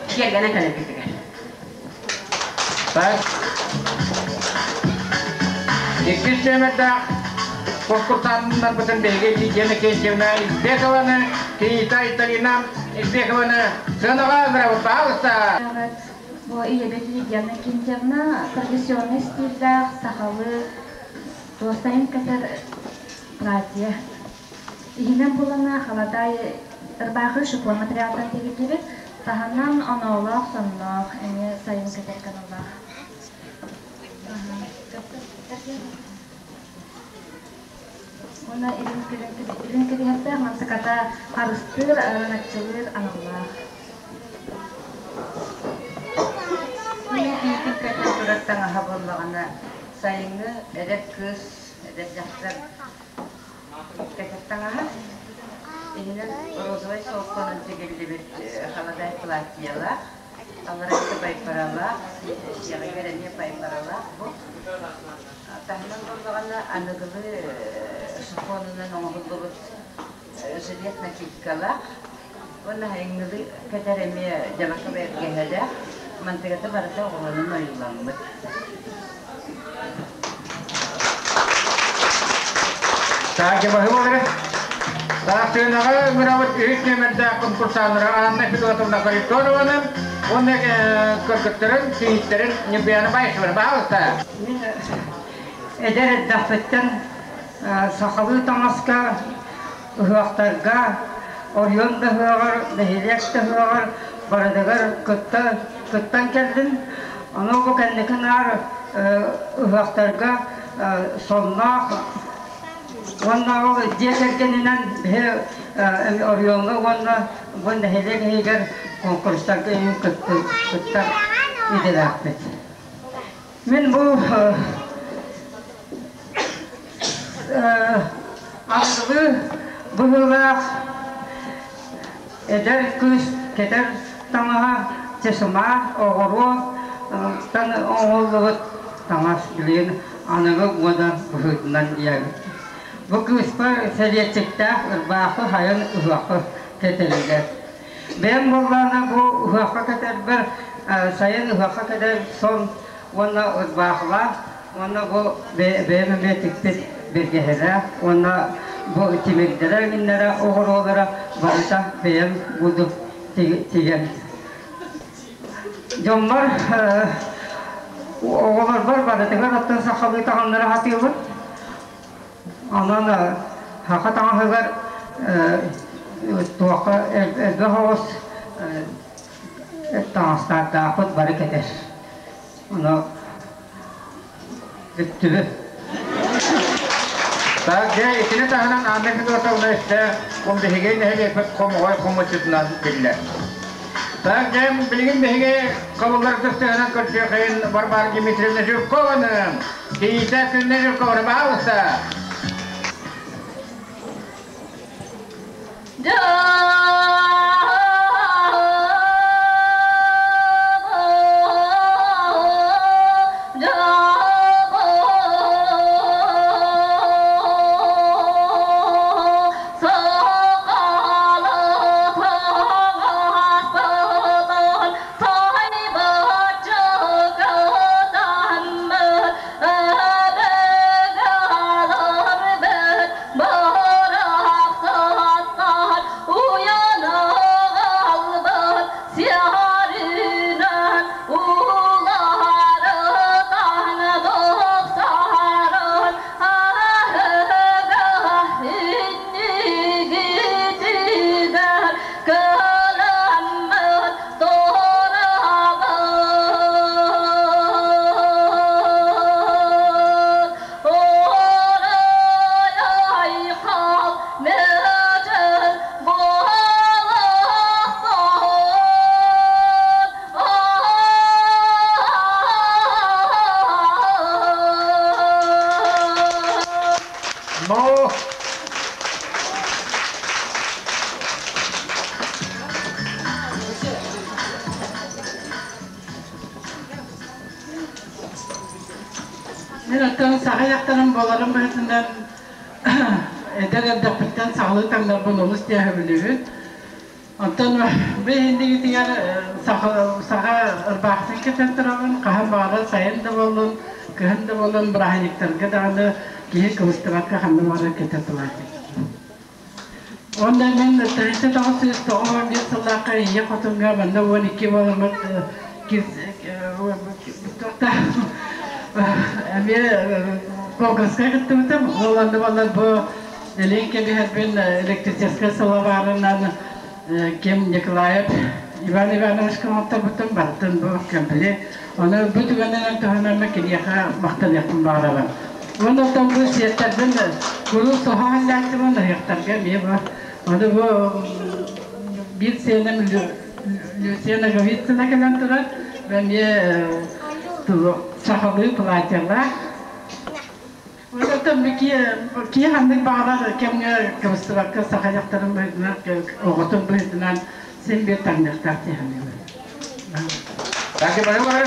киэргэнэ кэлэргитигэр. Так. Иккис нүөмэрдээх конкурсаннарбытын биһиги Лидия Накентьевна Избекованы, Киита Италина Избекованы сыанаҕа ыҥырабыт, пожалуйста! Бу ийэбит Лидия Накентьевна традиционный стильдээх сахалыы туостайын кэтэр платье. Иһинэн булана халадаай ырбаахы шифон материалтан тигиллибит, таһынан оноолоох сонноох, эмиэ сайын кэтэр каналлаах. Уонна илин кэбиһэрдээх мантыката харыстыыр, араҥаччылыыр аналлаах. Мин киитин кэтэн турар таҥаһа буоллаҕына, сайыҥҥы эдэр кыыс, эдэр дьахтар кэтэр таҥаһа. Иһинэн розовай солконон тигиллибит халадаай платьелаах, аллараа байбаралаах, сиэҕигэр эмиэ байбаралаах. Бу таһынан буоллаҕына аныгылыы шифонунан оҥоһуллубут жилет накидкалаах уонна сайыҥҥылыы кэтэр эмиэ дьабака бэргэһэлээх, мантыгата барыта оҕолонун ойууламмыт. Таакы баһы болары. Таактыынаҕа ыҥырабыт үһүс нүөмэрдээх конкурсаннара Анна Федотовна Харитонованы уонна кыргыттарын, кийииттэрин Ньургуяна Баишеваны баһаалыста. Мин эдэр эрдэхпиттэн сахалыы таҥаска, ыһыахтарга, оройуон да ыһыаҕар, нэһилиэк да ыһыаҕар барытыгар кытта кыттан кэллим. Ону бу кэнники наар ыһыахтарга сонноох уонна ол дьиэ кэргэнинэн биһи оройуоҥҥа уонна бу нэһилиэк иһигэр конкурстарга иһин кыттар идэлээхпит. Мин бу аныгылыы быһыылаах эдэр кыыс кэтэр таҥаһа чесума оҕуруо оҥоһуллубут таҥас билигин аныгы муода быһыытынан ийэбит. Бу кыыспар сэлиэччиктээх ырбаахы хайан ыһыахха кэтэригэр. Бэйэм буоллаҕына бу ыһыахха кэтэрбэр сайын ыһыахха кэтэр сон уонна ырбаахылаах уонна бу бэйэм эмиэ тикпит бэргэһэлээх уонна бу тимирдэрэ иҥиннэрэ оҕуруолара барыта бэйэм буду тигэн дьоммор оҕолорбор барытыгар оттон сахалыы таҥыннара сатыыбын онон саха таҥаһыгар туохха элбэх оҕус таҥастардаахпыт бары кэтэр ону Бүттүбүт. Так, дьэ, итини таһынан Анна Федотовна өссө биһиги нэһилиэкпит хомоҕой хомусчутунан биллэр. Так, дьэ, билигин биһиги хабыллар тыстыһынан көрсүөххин Варвара Дмитриевна Жиркованы, Киитэ Күннэ Жиркованы, пожалуйста. Но Мин оттон саха дьахтарын буоларым быһыытынан эдэр эрдэхпиттэн сахалыы таҥнарбын олус диэһэбилибин. Оттон бу иһиннигитигэр саха саха ырбаахтын кэтэн турабын, хаһан баҕарар сайын да буоллун, кыһын да буоллун бырааһынньыктарга даҕаны киһи кыбыстыбакка ханна баҕарар кэтэ сылдьар. Уонна мин 1991 сыллаахха Ийэ Хотуҥҥа манна 12 буоламмыт эмиэ конкурска кыттыбытым. Ол онно буоллар бу Илин кэбиһэрбин электрическэй сылабаарынан Ким Николаев Иван Ивановичка оҥотторбутум барытын бу кэмпили. Ону бу түгэнинэн туһанаммын киниэхэ махтаныахпын баҕарабын. Уонна оттон бу сиэттэрбин куруук соһоһон ыһыахтарга эмиэ бу ону бу биир сиэним Люция Ноговицына кэлэн турар эмиэ сахалыы платьелаах. Оттон киһи ханнык баҕарар кэмҥэ кыбыстыбакка саха дьахтарын быһыытынан, оҕотун быһыытынан син биир таҥныахтаах дии саныыбын. Так, бары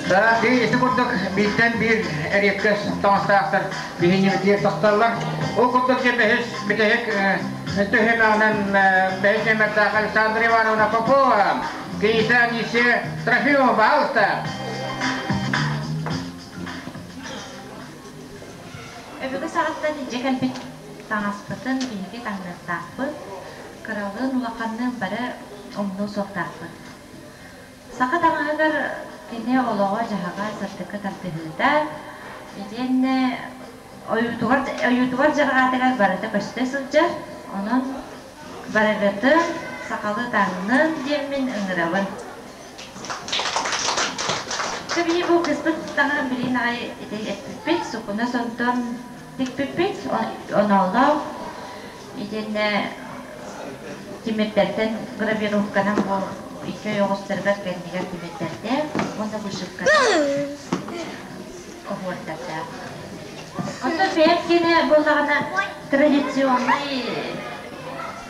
Так, ити курдук бииртэн биир эриэккэс таҥастаахтар биһиги тахсаллар. Ол курдук бэһис бүтэһик төһөнөөнөн бэһис нөмердаах Александра Ивановна Попова, Киита Анисия Трофимова, пожалуйста. Өбүгэ саҕаттан илдьэ кэлбит таҥаспытын биһиги таҥныахтаахпыт, кыралыын улаханныын бары умнуо суохтаахпыт. Саха таҥаһыгар кини олоҕо-дьаһаҕа сырдыкка тардыһыыта, итиэннэ ойуутугар, ойуутугар дьарҕаатыгар барыта көстө сылдьар, онон барыгытын сахалыы таҥнын диэммин ыҥырабын. Биһи бу кыспыт таҥаһын билигин аҕай ити эппиппит, сукуна сонтон тикпиппит, оноолоох итиэннэ тимирдэртэн гравировканан бу икки ойоҕостарыгар кэннигэр тимирдэрдээх уонна вышивканан оһуордардаах. Оттон бэйэм киэнэ буоллаҕына традиционнай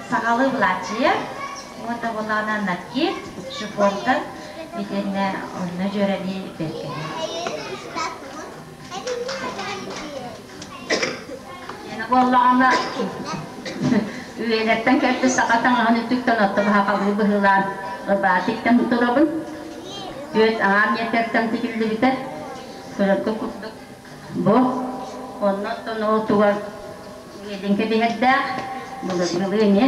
сахалыы былааччыйа уонна буоллаҕына накид, шифонтан итиэннэ онно дьүөрэлии бэргэһэ. Буоллаҕына үйэлэртэн кэлбит саха таҥаһын үтүктэн отто баһахалыы быһыылаан ырбаатиктан турабын. Түөрт аҥаар миэтэртэн тигиллибитэ. Көрөргө курдук бу. Онно оттон ол тугар үйэлиҥкэ биһэрдээх, былыргылыы эмиэ.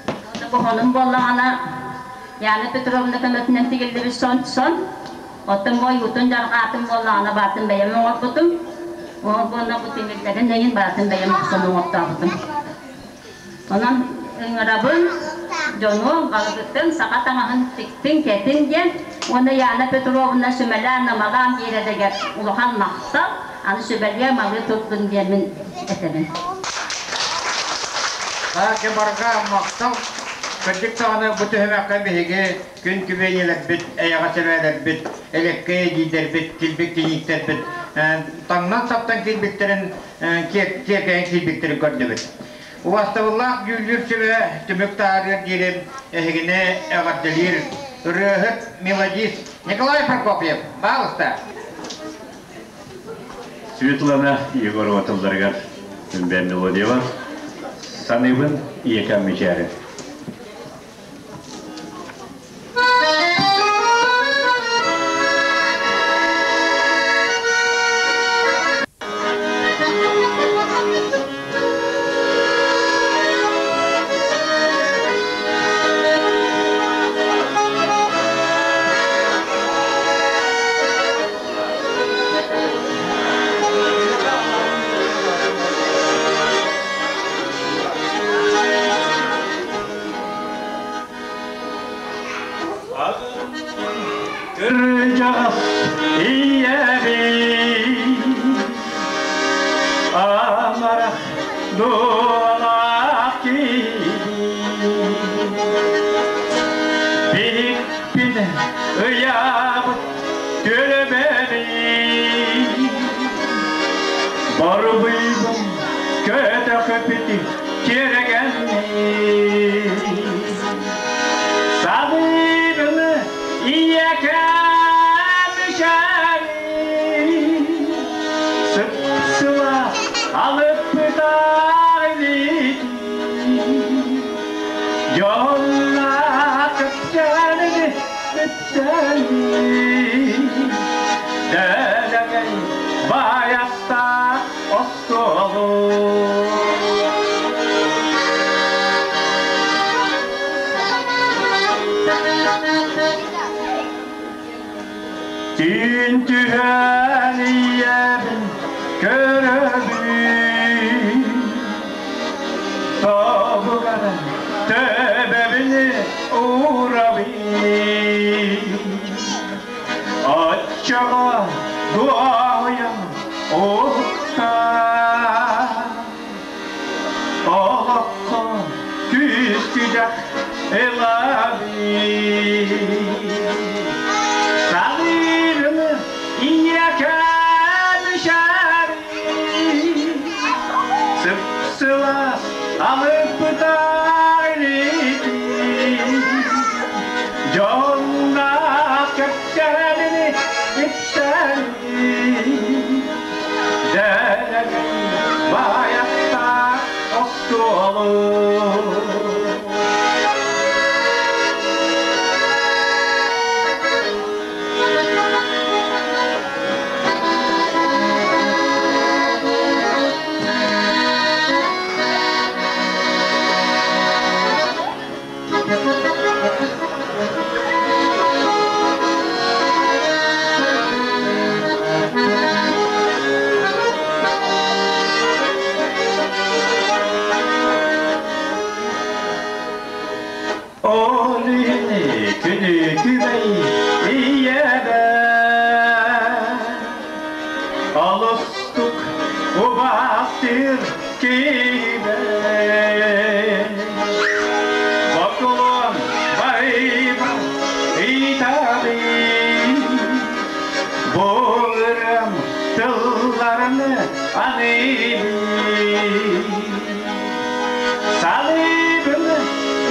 Уонна бу хонум буоллаҕына Яна Петровна көмөтүнэн тигиллибит сон-сон. Оттон бу ойуутун дьарҕаатын буоллаҕына баатын бэйэм оҥорбутум. Уонна бу тимирдэрин эҥин баатын бэйэм охсон оҥортообутум. Онон ыҥырабын дьону барыгытын саха таҥаһын тиктин, кэтин диэн уонна Яна Петровна сүмэлээн-амалаан биэрэригэр улахан махтал, аны сүбэлиэ-амалыы турдун диэммин этэбин. Барга махтал. Кырдьык даҕаны бу түһүмэххэ биһиги күн күбүөнньэлэрбит, эйэҕэс эбээлэрбит, элэккэй эдьиийдэрбит, килбик кинииктэрбит таҥнан-саптан киирбиттэрин, киэркэйэн киирбиттэрин көрдүбүт. Убастабыллаах дьүүллүүр сүбэ түмүк таһаарыар диэри эһигини эҕэрдэлиир ырыаһыт, мелодист Николай Прокопьев, баалыста. Светлана Егорова тылларыгар Күнбээн мелодия Саныыбын ийэкэм мичээрин. Кырдьаҕас ийэбин амарах дуолаах киһи биһикпин ыйаабыт төлөбөбүн барбыйбын көтөхпүтү киэрэгэнни Саныыбын ийэкэм мичээрин сып-сыла алыппытар илиитин дьоллоох кэпсээнин үпсэлин дэлэгэй баайастаах остуолун. Түүн түһэн ийэбин көрөбүн, тобугар төбөбүн уурабын. Оччоҕо дуоһуйан уһуктан, олоххо күүс-күдэх ылабын. Саныырым ийэкэм мичээрин, сып-сылаас алыппытар илиитин, дьонноох кэпсээнин ипсэлин, дэлэгэй баайахтаах остуолун. Барын аныыбын Саныыбын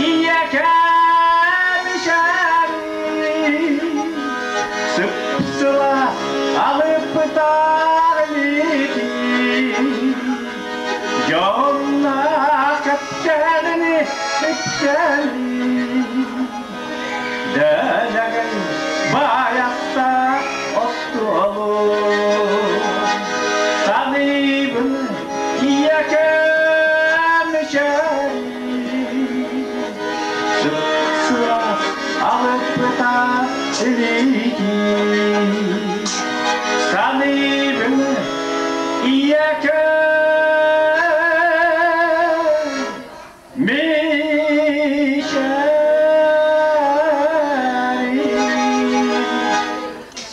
ийэкэм ишэрин Сып-сыла алыппытар илиитин Дьонноох кэпсээнини ипсэлин Дэлэгэй баайахта остуолу Саныыбын ийэкэм мичээрин Сып-сылаас алыппыта илиитин Саныыбын ийэкэм мичээрин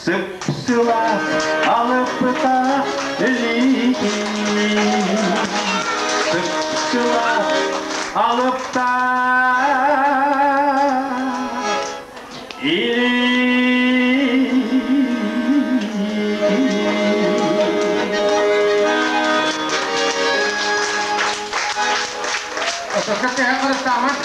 Сып-сылаас алыппыта илиитин Сып-сылаас алыпта Отокка тэһэн барыстааман.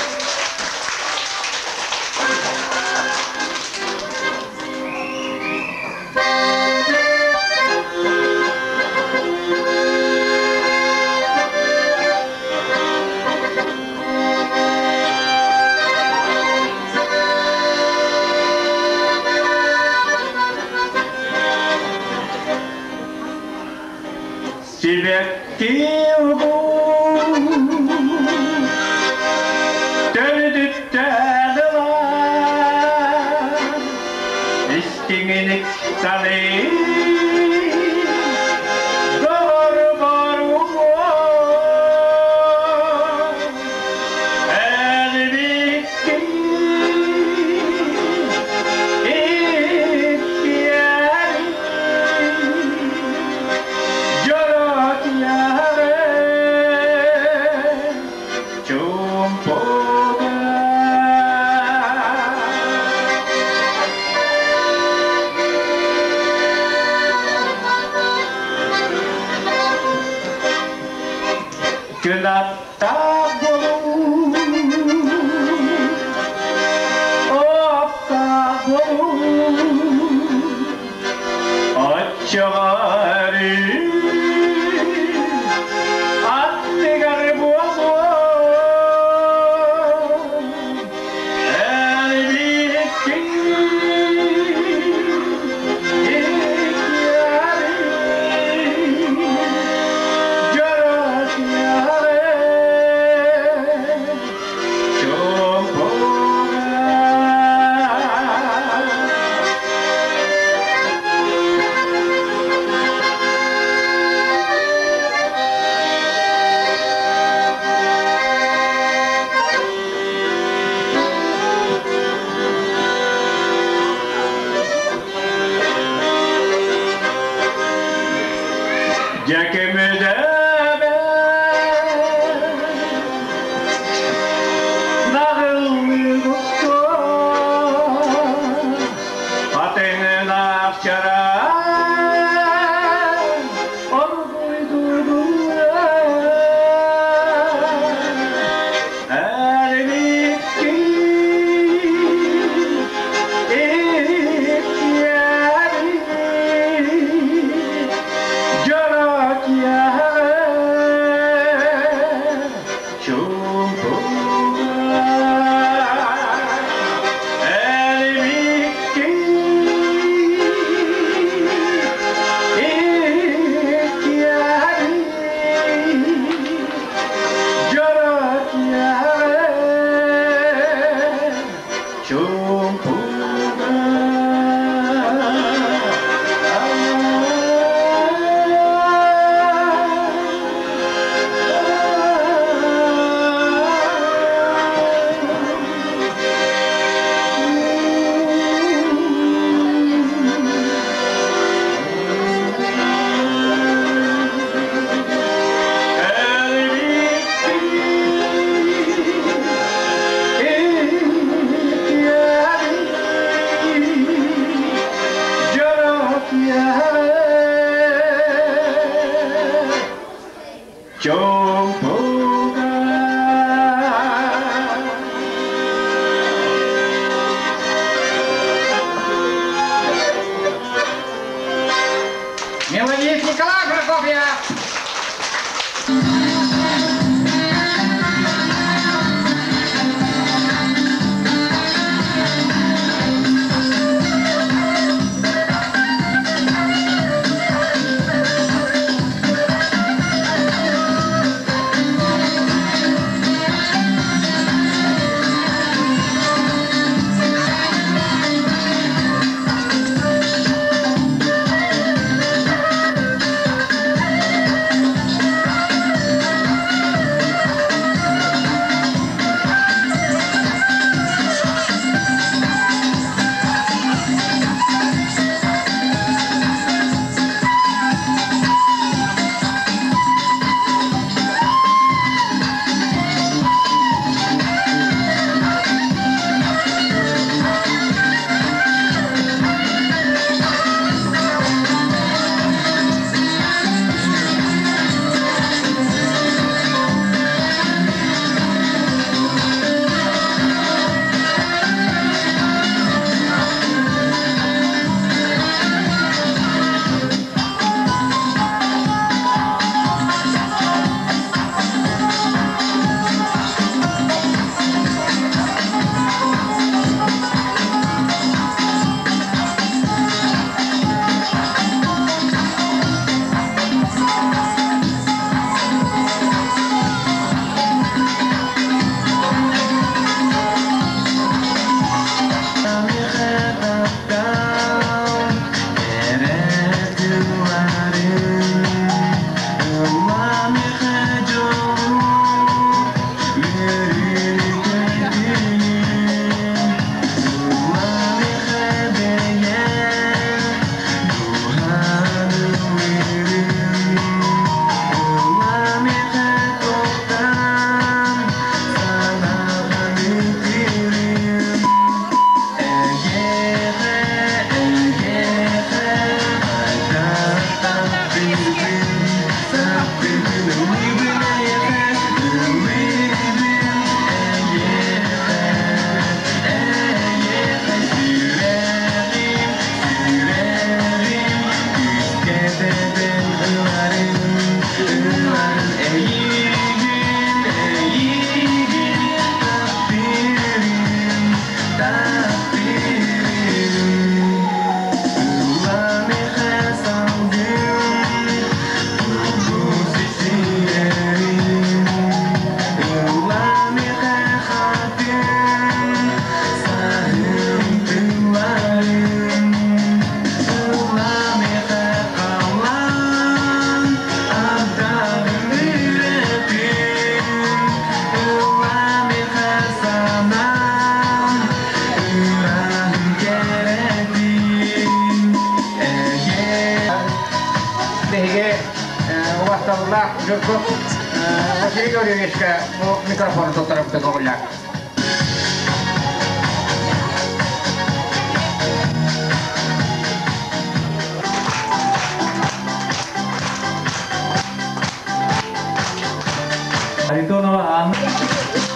Сибэкки угун төрүтүттэн ылан истиҥиник саныы доҕорбор эн икки иккиэн дьоро чуумпуга Кынаттаах буолуу, оттаах буолуу, оччоҕор аттыгар буолуо эн Дьэкимидэбэ наҕыллыгыттан хатыҥнаах чараан оргуйдуур эр икки Чомпуга. Мелодист Николай Прокопьев! Биһиги убастабыллаах дьургут Василий Гаврильевичка бу микрофону туттарабыт көҕүллээх. Харитонова Анна.